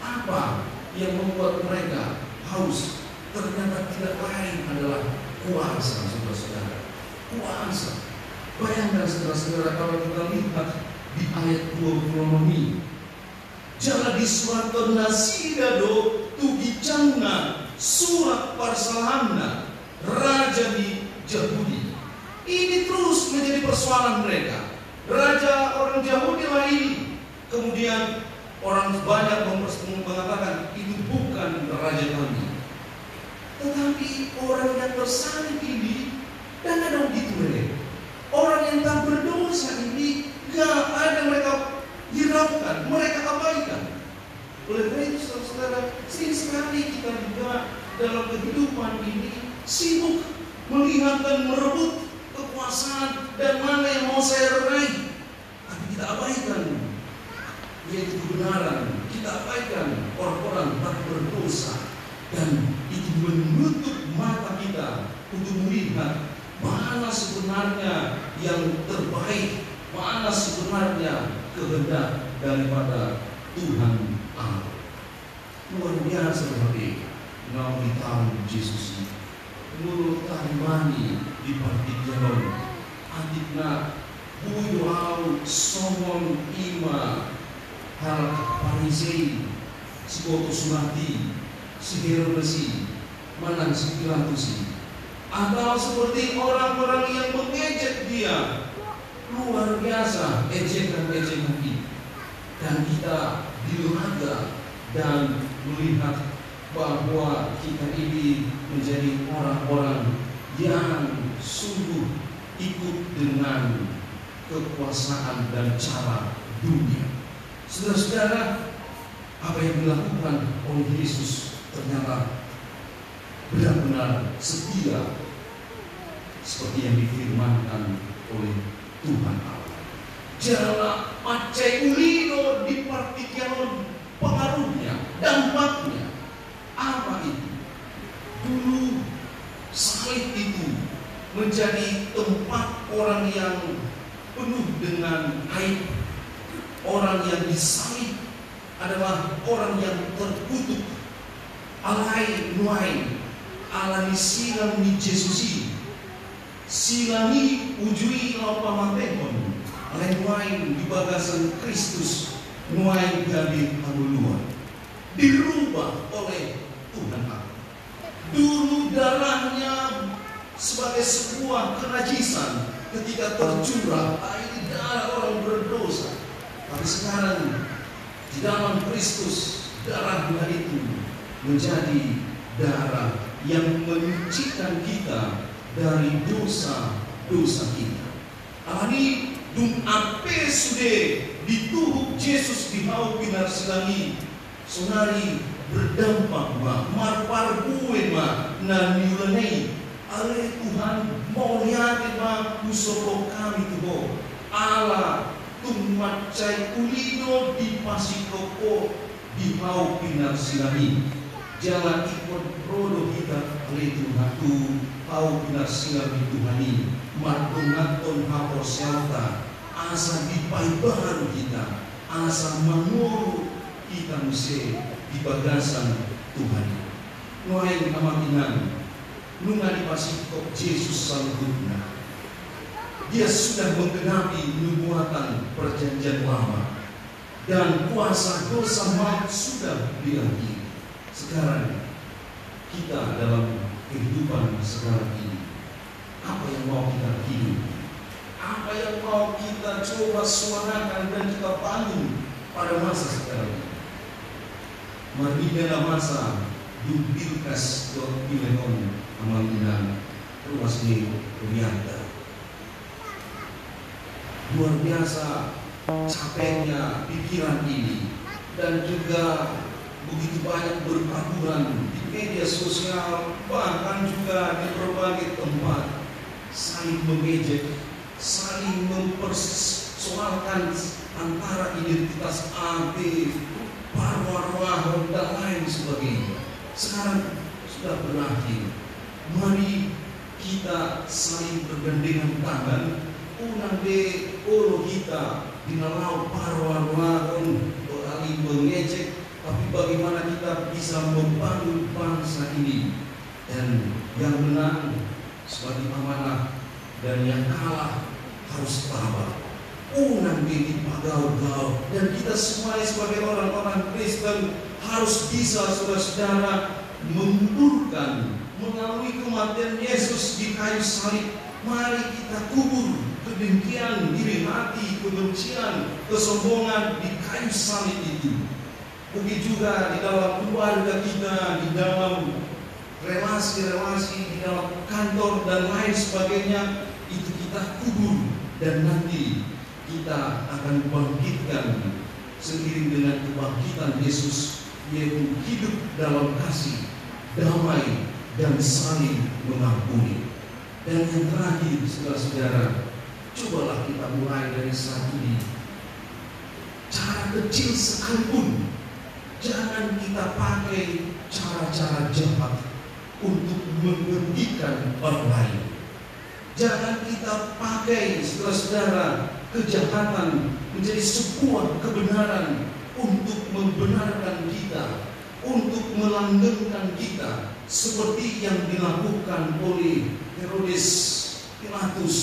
Apa yang membuat mereka haus? Ternyata tidak lain adalah kuasa, saudara-saudara. Kuasa. Bayangkan, saudara-saudara, kalau kita lihat di ayat dua puluh enam ini. Jala disurathon nasida do tu ginjangna surat parsalahanna, raja ni Jahudi. Ini terus menjadi persoalan mereka. Raja orang Jahudi lah ini. Kemudian orang banyak mempers-, mengatakan, "Itu bukan raja kami." Tetapi orang yang tersalib ini dan ada begitu, orang yang tak berdosa ini gak ada mereka hiraukan, mereka abaikan. Oleh karena itu, saudara-saudara, sering sekali kita juga dalam kehidupan ini sibuk melihat dan merebut kekuasaan dan mana yang mau saya raih. Tapi kita abaikan, yaitu kebenaran. Kita abaikan orang-orang tak berdosa. Dan itu menutup mata kita untuk melihat mana sebenarnya yang terbaik, mana sebenarnya kehendak daripada Tuhan Allah. Luar biasa, luar biasa. Naung ditaon Jesus i. Molo tarimani di partingkian on, atik na boi do au songon ima halak Parisei, siboto surat i, si Herodes i, manang si Pilatus i. Atau seperti orang-orang yang mengejek dia. Luar biasa ejekan-ejekan ini. Dan kita dilaga dan melihat bahwa kita ini menjadi orang-orang yang sungguh ikut dengan kekuasaan dan cara dunia. Saudara-saudara, apa yang dilakukan oleh Yesus ternyata benar-benar setia seperti yang difirmankan oleh Tuhan Allah. Jala mansai uli do di partingkian on pengaruhnya, dampaknya. Apa itu? Dulu salib itu menjadi tempat orang yang penuh dengan aib, orang yang disalib adalah orang yang terkutuk. Alai nuaeng, ala ni silang ni Jesus i, silang i uju i laho pamatehon, alai nuaeng di bagasan Kristus, nuaeng gabe hangoluan. Dirubah oleh Tuhan Allah. Dulu darahnya sebagai sebuah kenajisan ketika tercurah, ah, ini darah orang berdosa. Tapi sekarang di dalam Kristus, darahnya itu menjadi darah yang menyucikan kita dari dosa-dosa kita. Alani dung ampe sude dituhuk Jesus di hau pinarsilang i, sonari berdampak ma, marparbue ma na niulana i. Ale Tuhan, mauliate ma husombong hami tu Ho. Ala tung mansai uli do dipasingkop Ho di hau pinarsilang i. Jala ingkon ro do hita ale Tuhan tu hau pinarsilang ni Tuhan i, mardongankon haporseaonta, asa dipaimbaru hita, asa mangolu hita muse di bagasan Tuhan i. Nuaeng amang inang, nunga dipasingkop Jesus saluhutna. Dia sudah menggenapi nubuatan perjanjian lama. Dan kuasa dosa maut sudah diakhiri. Sekarang kita dalam kehidupan sekarang ini, apa yang mau kita hidup? Apa yang mau kita coba suarakan dan kita bangun pada masa sekarang ini? Marnida na masa dung bilkas dohot pilek on, amang inang, ruas ni hurianta. Luar biasa capeknya pikiran ini, dan juga begitu banyak bertaburan di media sosial, bahkan juga di berbagai tempat, saling mengejek, saling mempersoalkan antara identitas A B, parroa-roa, dan lain sebagainya. Sekarang sudah berakhir. Mari kita saling bergandengan tangan, unang be olo hita di na laho parroa-roahon, saling mengejek, tapi bagaimana kita bisa membangun bangsa ini. Dan yang menang sebagai amanah, dan yang kalah harus tabah. Unang be dipagaol-gaol, dan kita semuanya sebagai orang-orang Kristen harus bisa, saudara-saudara, menguburkan melalui kematian Yesus di kayu salib. Mari kita kubur kedengkian, iri hati, kebencian, kesombongan di kayu salib itu. Begitu juga di dalam keluarga kita, di dalam relasi-relasi, di dalam kantor, dan lain sebagainya, itu kita kubur, dan nanti kita akan bangkitkan seiring dengan kebangkitan Yesus, yaitu hidup dalam kasih, damai, dan saling mengampuni. Dan yang terakhir, saudara-saudara, cobalah kita mulai dari saat ini. Cara kecil sekalipun, jangan kita pakai cara-cara jahat untuk menghentikan orang lain. Jangan kita pakai, saudara-saudara, kejahatan menjadi sebuah kebenaran untuk membenarkan kita, untuk melanggengkan kita, seperti yang dilakukan oleh Herodes, Pilatus,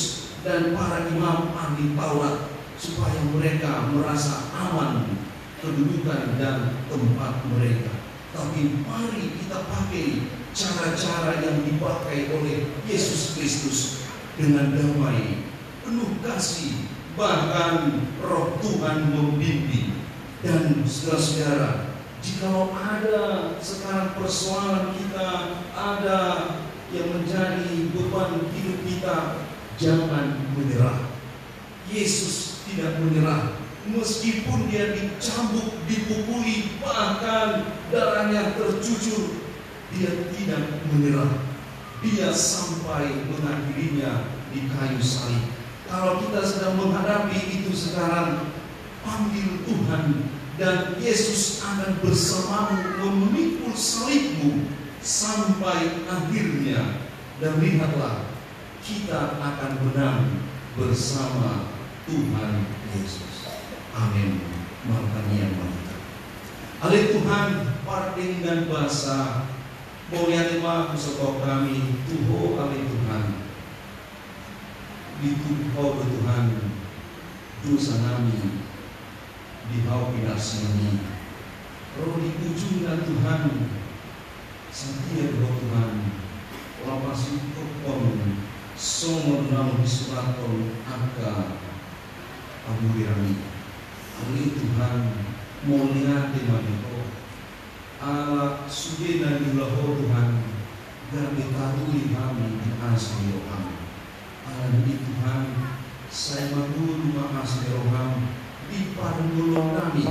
dan para imam ahli Taurat, supaya mereka merasa aman kedudukan dan tempat mereka. Tapi mari kita pakai cara-cara yang dipakai oleh Yesus Kristus, dengan damai, penuh kasih, bahkan Roh Tuhan membimbing. Dan saudara-saudara, jikalau ada sekarang persoalan kita, ada yang menjadi beban hidup kita, jangan menyerah. Yesus tidak menyerah. Meskipun dia dicambuk, dipukuli, bahkan darahnya tercucur, dia tidak menyerah. Dia sampai mengakhirinya di kayu salib. Kalau kita sedang menghadapi itu sekarang, panggil Tuhan, dan Yesus akan bersamamu memikul salibmu sampai akhirnya. Dan lihatlah, kita akan menang bersama Tuhan Yesus. Amin. Martangiang ma hita. Ale Tuhan, pardenggan basa, mauliate ma husok hami tu Ho, ale Tuhan. Ditutup Ho do Tuhan dosa nami di Ho pinarsilang i. Ro di ujungna Tuhan, sadia do Ho Tuhan, laho pasingkophon songon naung disurathon angka pamurirang i. Ale Tuhan, mauliate ma di Ho. Ala sude na niula Ho Tuhan, gabe taruli hami di asi ni roham. Alani i Tuhan, sai mangolu ma asi ni roham di parngoluon nami.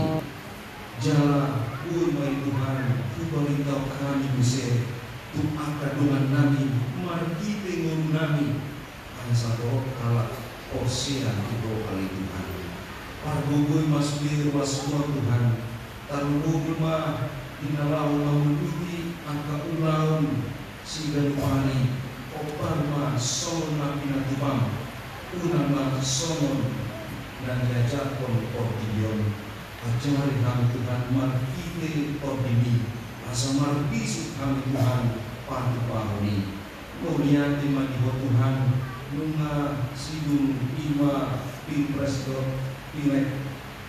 Jala boi ma i Tuhan, huparintahon hami muse tu angka dongan nami marhite ngolu nami. Asa torop halak porsea tu Ho ale Tuhan. Pargogoi ma sude ruas Ho Tuhan. Tarlumobi ma di na laho manguluti angka ulaon siganup ari. Hombar ma songon na pinatupam, unang ma songon na niajarhon portibi on. Ajari hami Tuhan marhite tondimi, asa marbisuk hami Tuhan patupahon i. Mauliate ma di Ho Tuhan, nunga sidung i ma pilpres dohot pileg,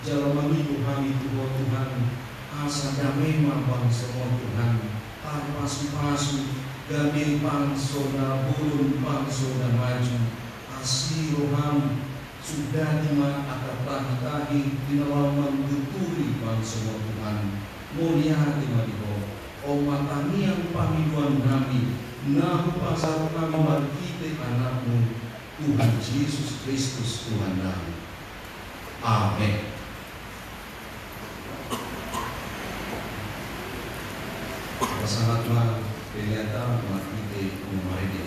jala mangido hami tu Ho Tuhan, asa dame ma bangso on Tuhan, tarpasupasu, gabe bangso na bolon, bangso na maju. Asi roham, sudati ma angka tahi-tahi di na laho manuturi bangso on Tuhan. Mauliate ma di Ho. On ma tangiang pangidoan nami, na hupasahat hami marhite Anakmu, Tuhan Jesus Kristus, Tuhan nami. Amen. Pasahat ma pelean ta marhite marende.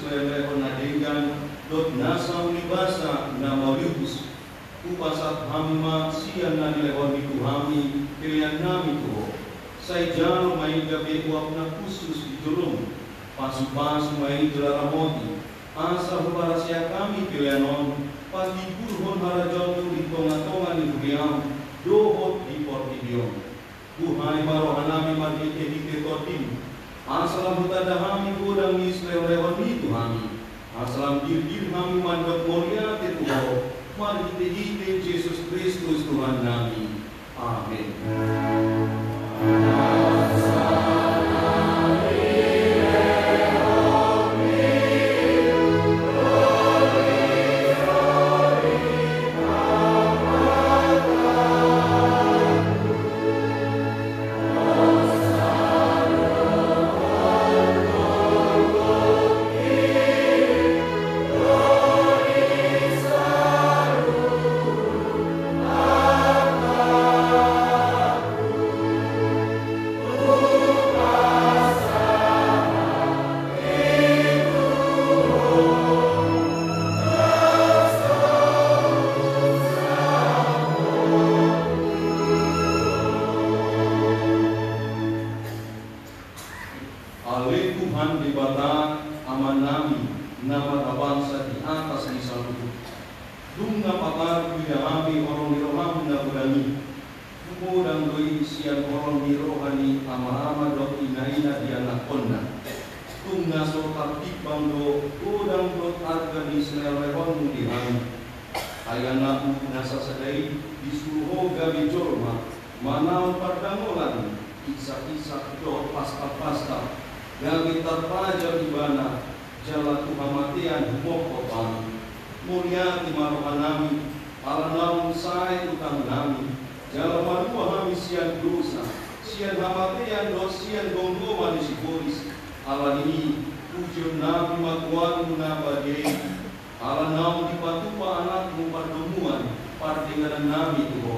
Lelehon na denggan, dohot nasa ulibasa na mauliutus. Hupasahat hami ma sian na nilehonmi tu hami, pelean nami tu Ho. Sai jalo ma i gabe uap na khusus di jolom. Pasupasu ma i jala ramoti. Asa huparasea hami pelean on, patimbulhon harajaonmu di tonga-tonga ni huriam, dohot di portibi on. Buhai ma rohanami marhite-hite Tondim, asa lam hutanda hami godang ni silehon-lehonmi tu hami, asa lam dirdiri hami mandok mauliate tu Ho, marhite-hite Jesus Kristus Tuhannami. Amen. Ale Tuhan Debata, Amanami, na marhabangsa di atas ni saluhut. Dung na patar huida hami holong ni roham na godang i. Hugodang do i sian holong ni roha ni ama-ama dohot ina-ina di anakkonna. Tung na so tartimbang do godang dohot arga ni silehon-lehonmu di hami. Ai anakmu na sasada i disuru Ho gabe jolma, manaon pardangolan, isak-isak dohot pastal-pastal, gabe tarpajal ibana, jala tu hamatean humophop hami. Mauliate ma rohanami, ala naung sae utangnami, jala malua hami sian dosa, sian hamatean dohot sian gomgoman ni sibolis. Ala ni i, pujionnami ma goarmu na badia i, ala naung dipatupa anakmu pardomuan, pardengganannami tu Ho.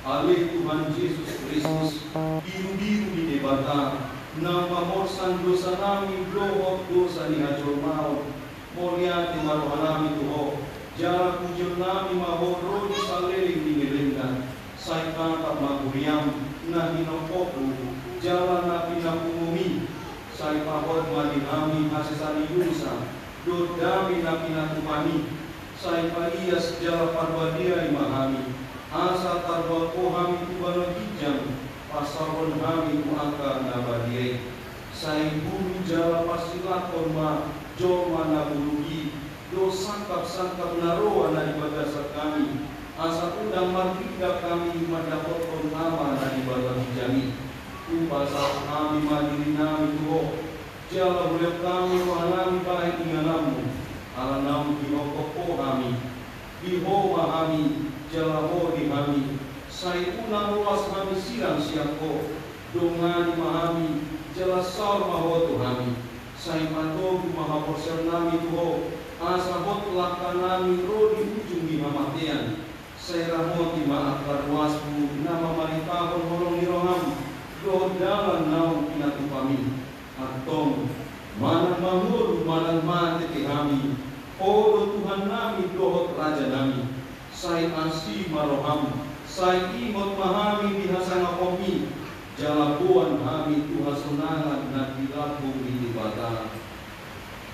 Ale Tuhan Jesus Kristus, birubiru ni Debata, na mamorsan dosanami dohot dosa ni hajolmaon, mauliate ma rohanami tu Ho, jala pujionnami ma Ho ro di saleleng ni lelengna. Sai tangkap ma huriam na hinophopmu, jala na pinapungum i. Sai pahot ma di hami hasesaan ni dosa, dohot dame na pinatupami. Sai paias jala parbadiai ma hami, asa tarboan Ho hami tu banua ginjang, pasaorhon hami tu angka na badia i. Sai bulu jala parsilanghon ma jolma na buruk i, dohot sangkap-sangkap na roa na di bagasan hami, asa unang marnida hami mandapothon Ama na di banua ginjang i. Hupasahat hami ma dirinami tu Ho, jala hulehon hami rohanami bahen ingananmu, ala naung dihongkop Ho hami. Di Ho ma hami, jala Ho di hami, sai unang loas hami sirang sian Ho, dongani ma hami, jala saor ma Ho tu hami. Sai patogu ma haporseaonnami tu Ho, asa hot langkanami ro di ujung ni hamatean. Sai ramoti ma angka ruasmu na mamaritahon holong ni roham, dohot dalan naung pinatupami. Antong, manang mangolu manang mate pe hami, Ho do Tuhannami dohot Rajanami. Sai asi ma roham, sai ingot ma hami di hasangaponmi, jala boan hami tu hasonangan na di lambung ni Debata.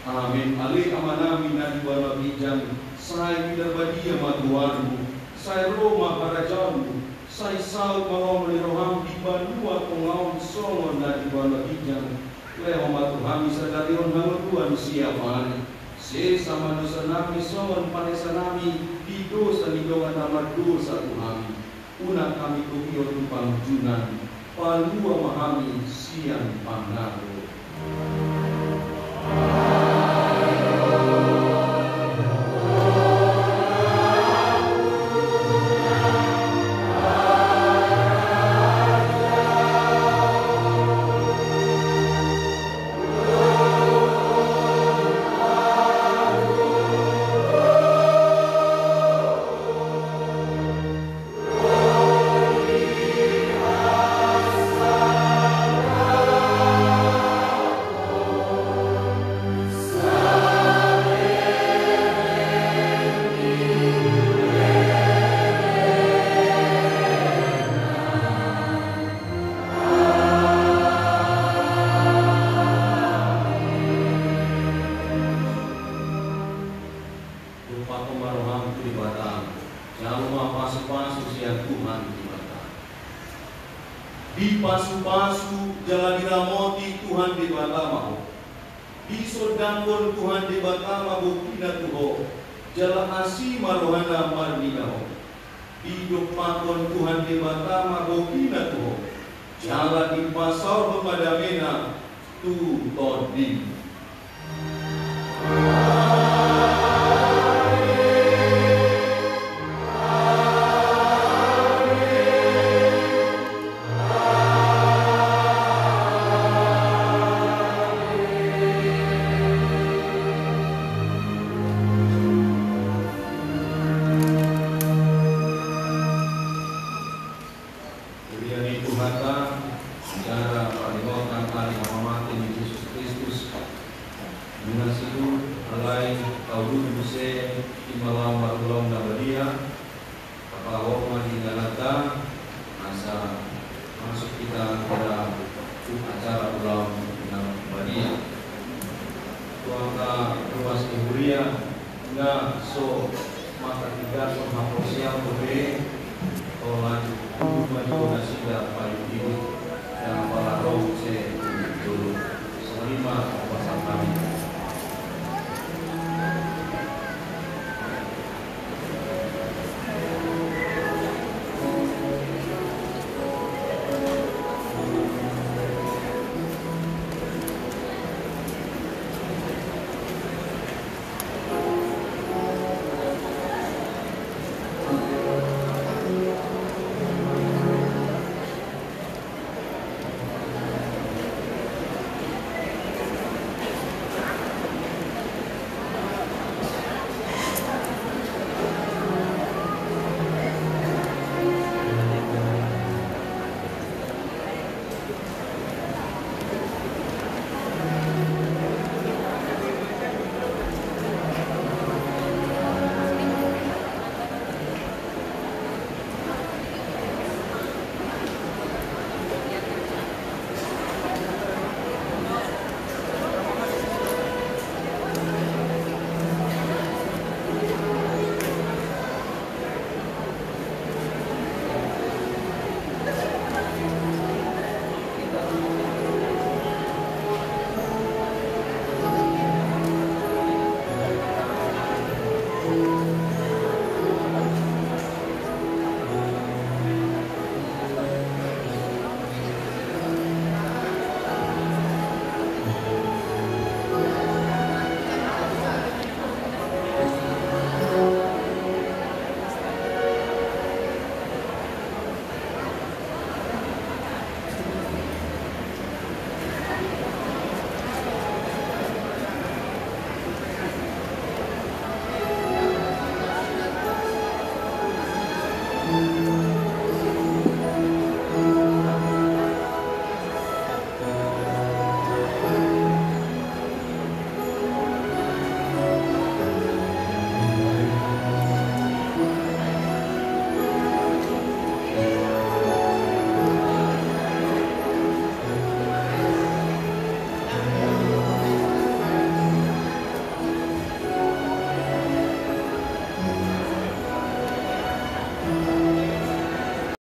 Amen. Ale Amanami na di banua ginjang, sai pinarbadia ma goarmu, sai ro ma harajaonmu, sai saut ma lomo ni roham di banua tonga on songon na di banua ginjang. Lehon ma tu hami sadari on hangoluan siapari. Sesa ma dosanami songon panesanami di dosa ni dongan na mardosa tu hami. Unang hami togihon tu pangunjunan, palua ma hami sian pangago. Dipasupasu jala diramoti Tuhan Debata ma ho. Disondangkon Tuhan Debata ma bongkina tu ho, jala asi ma rohana marnida ho. Didompakkon Tuhan Debata ma bongkina tu ho, jala dipasaorhon ma damena tu tondim. Huria ni Tuhanta, acara paringotan ari hamamate ni Jesus Kristus, nunga situtu alai taulahon muse di malam marulaon na badia, tapasahat ma di ingananta, asa masuk hita tu acara ulaon na badia. Tu angka ruas ni huria, na so manghatindanghon haporseaon dope, holan tubu ma jolo nasida paihutihut, jala pala ro muse tu jolo. Songon i ma pasahat nami.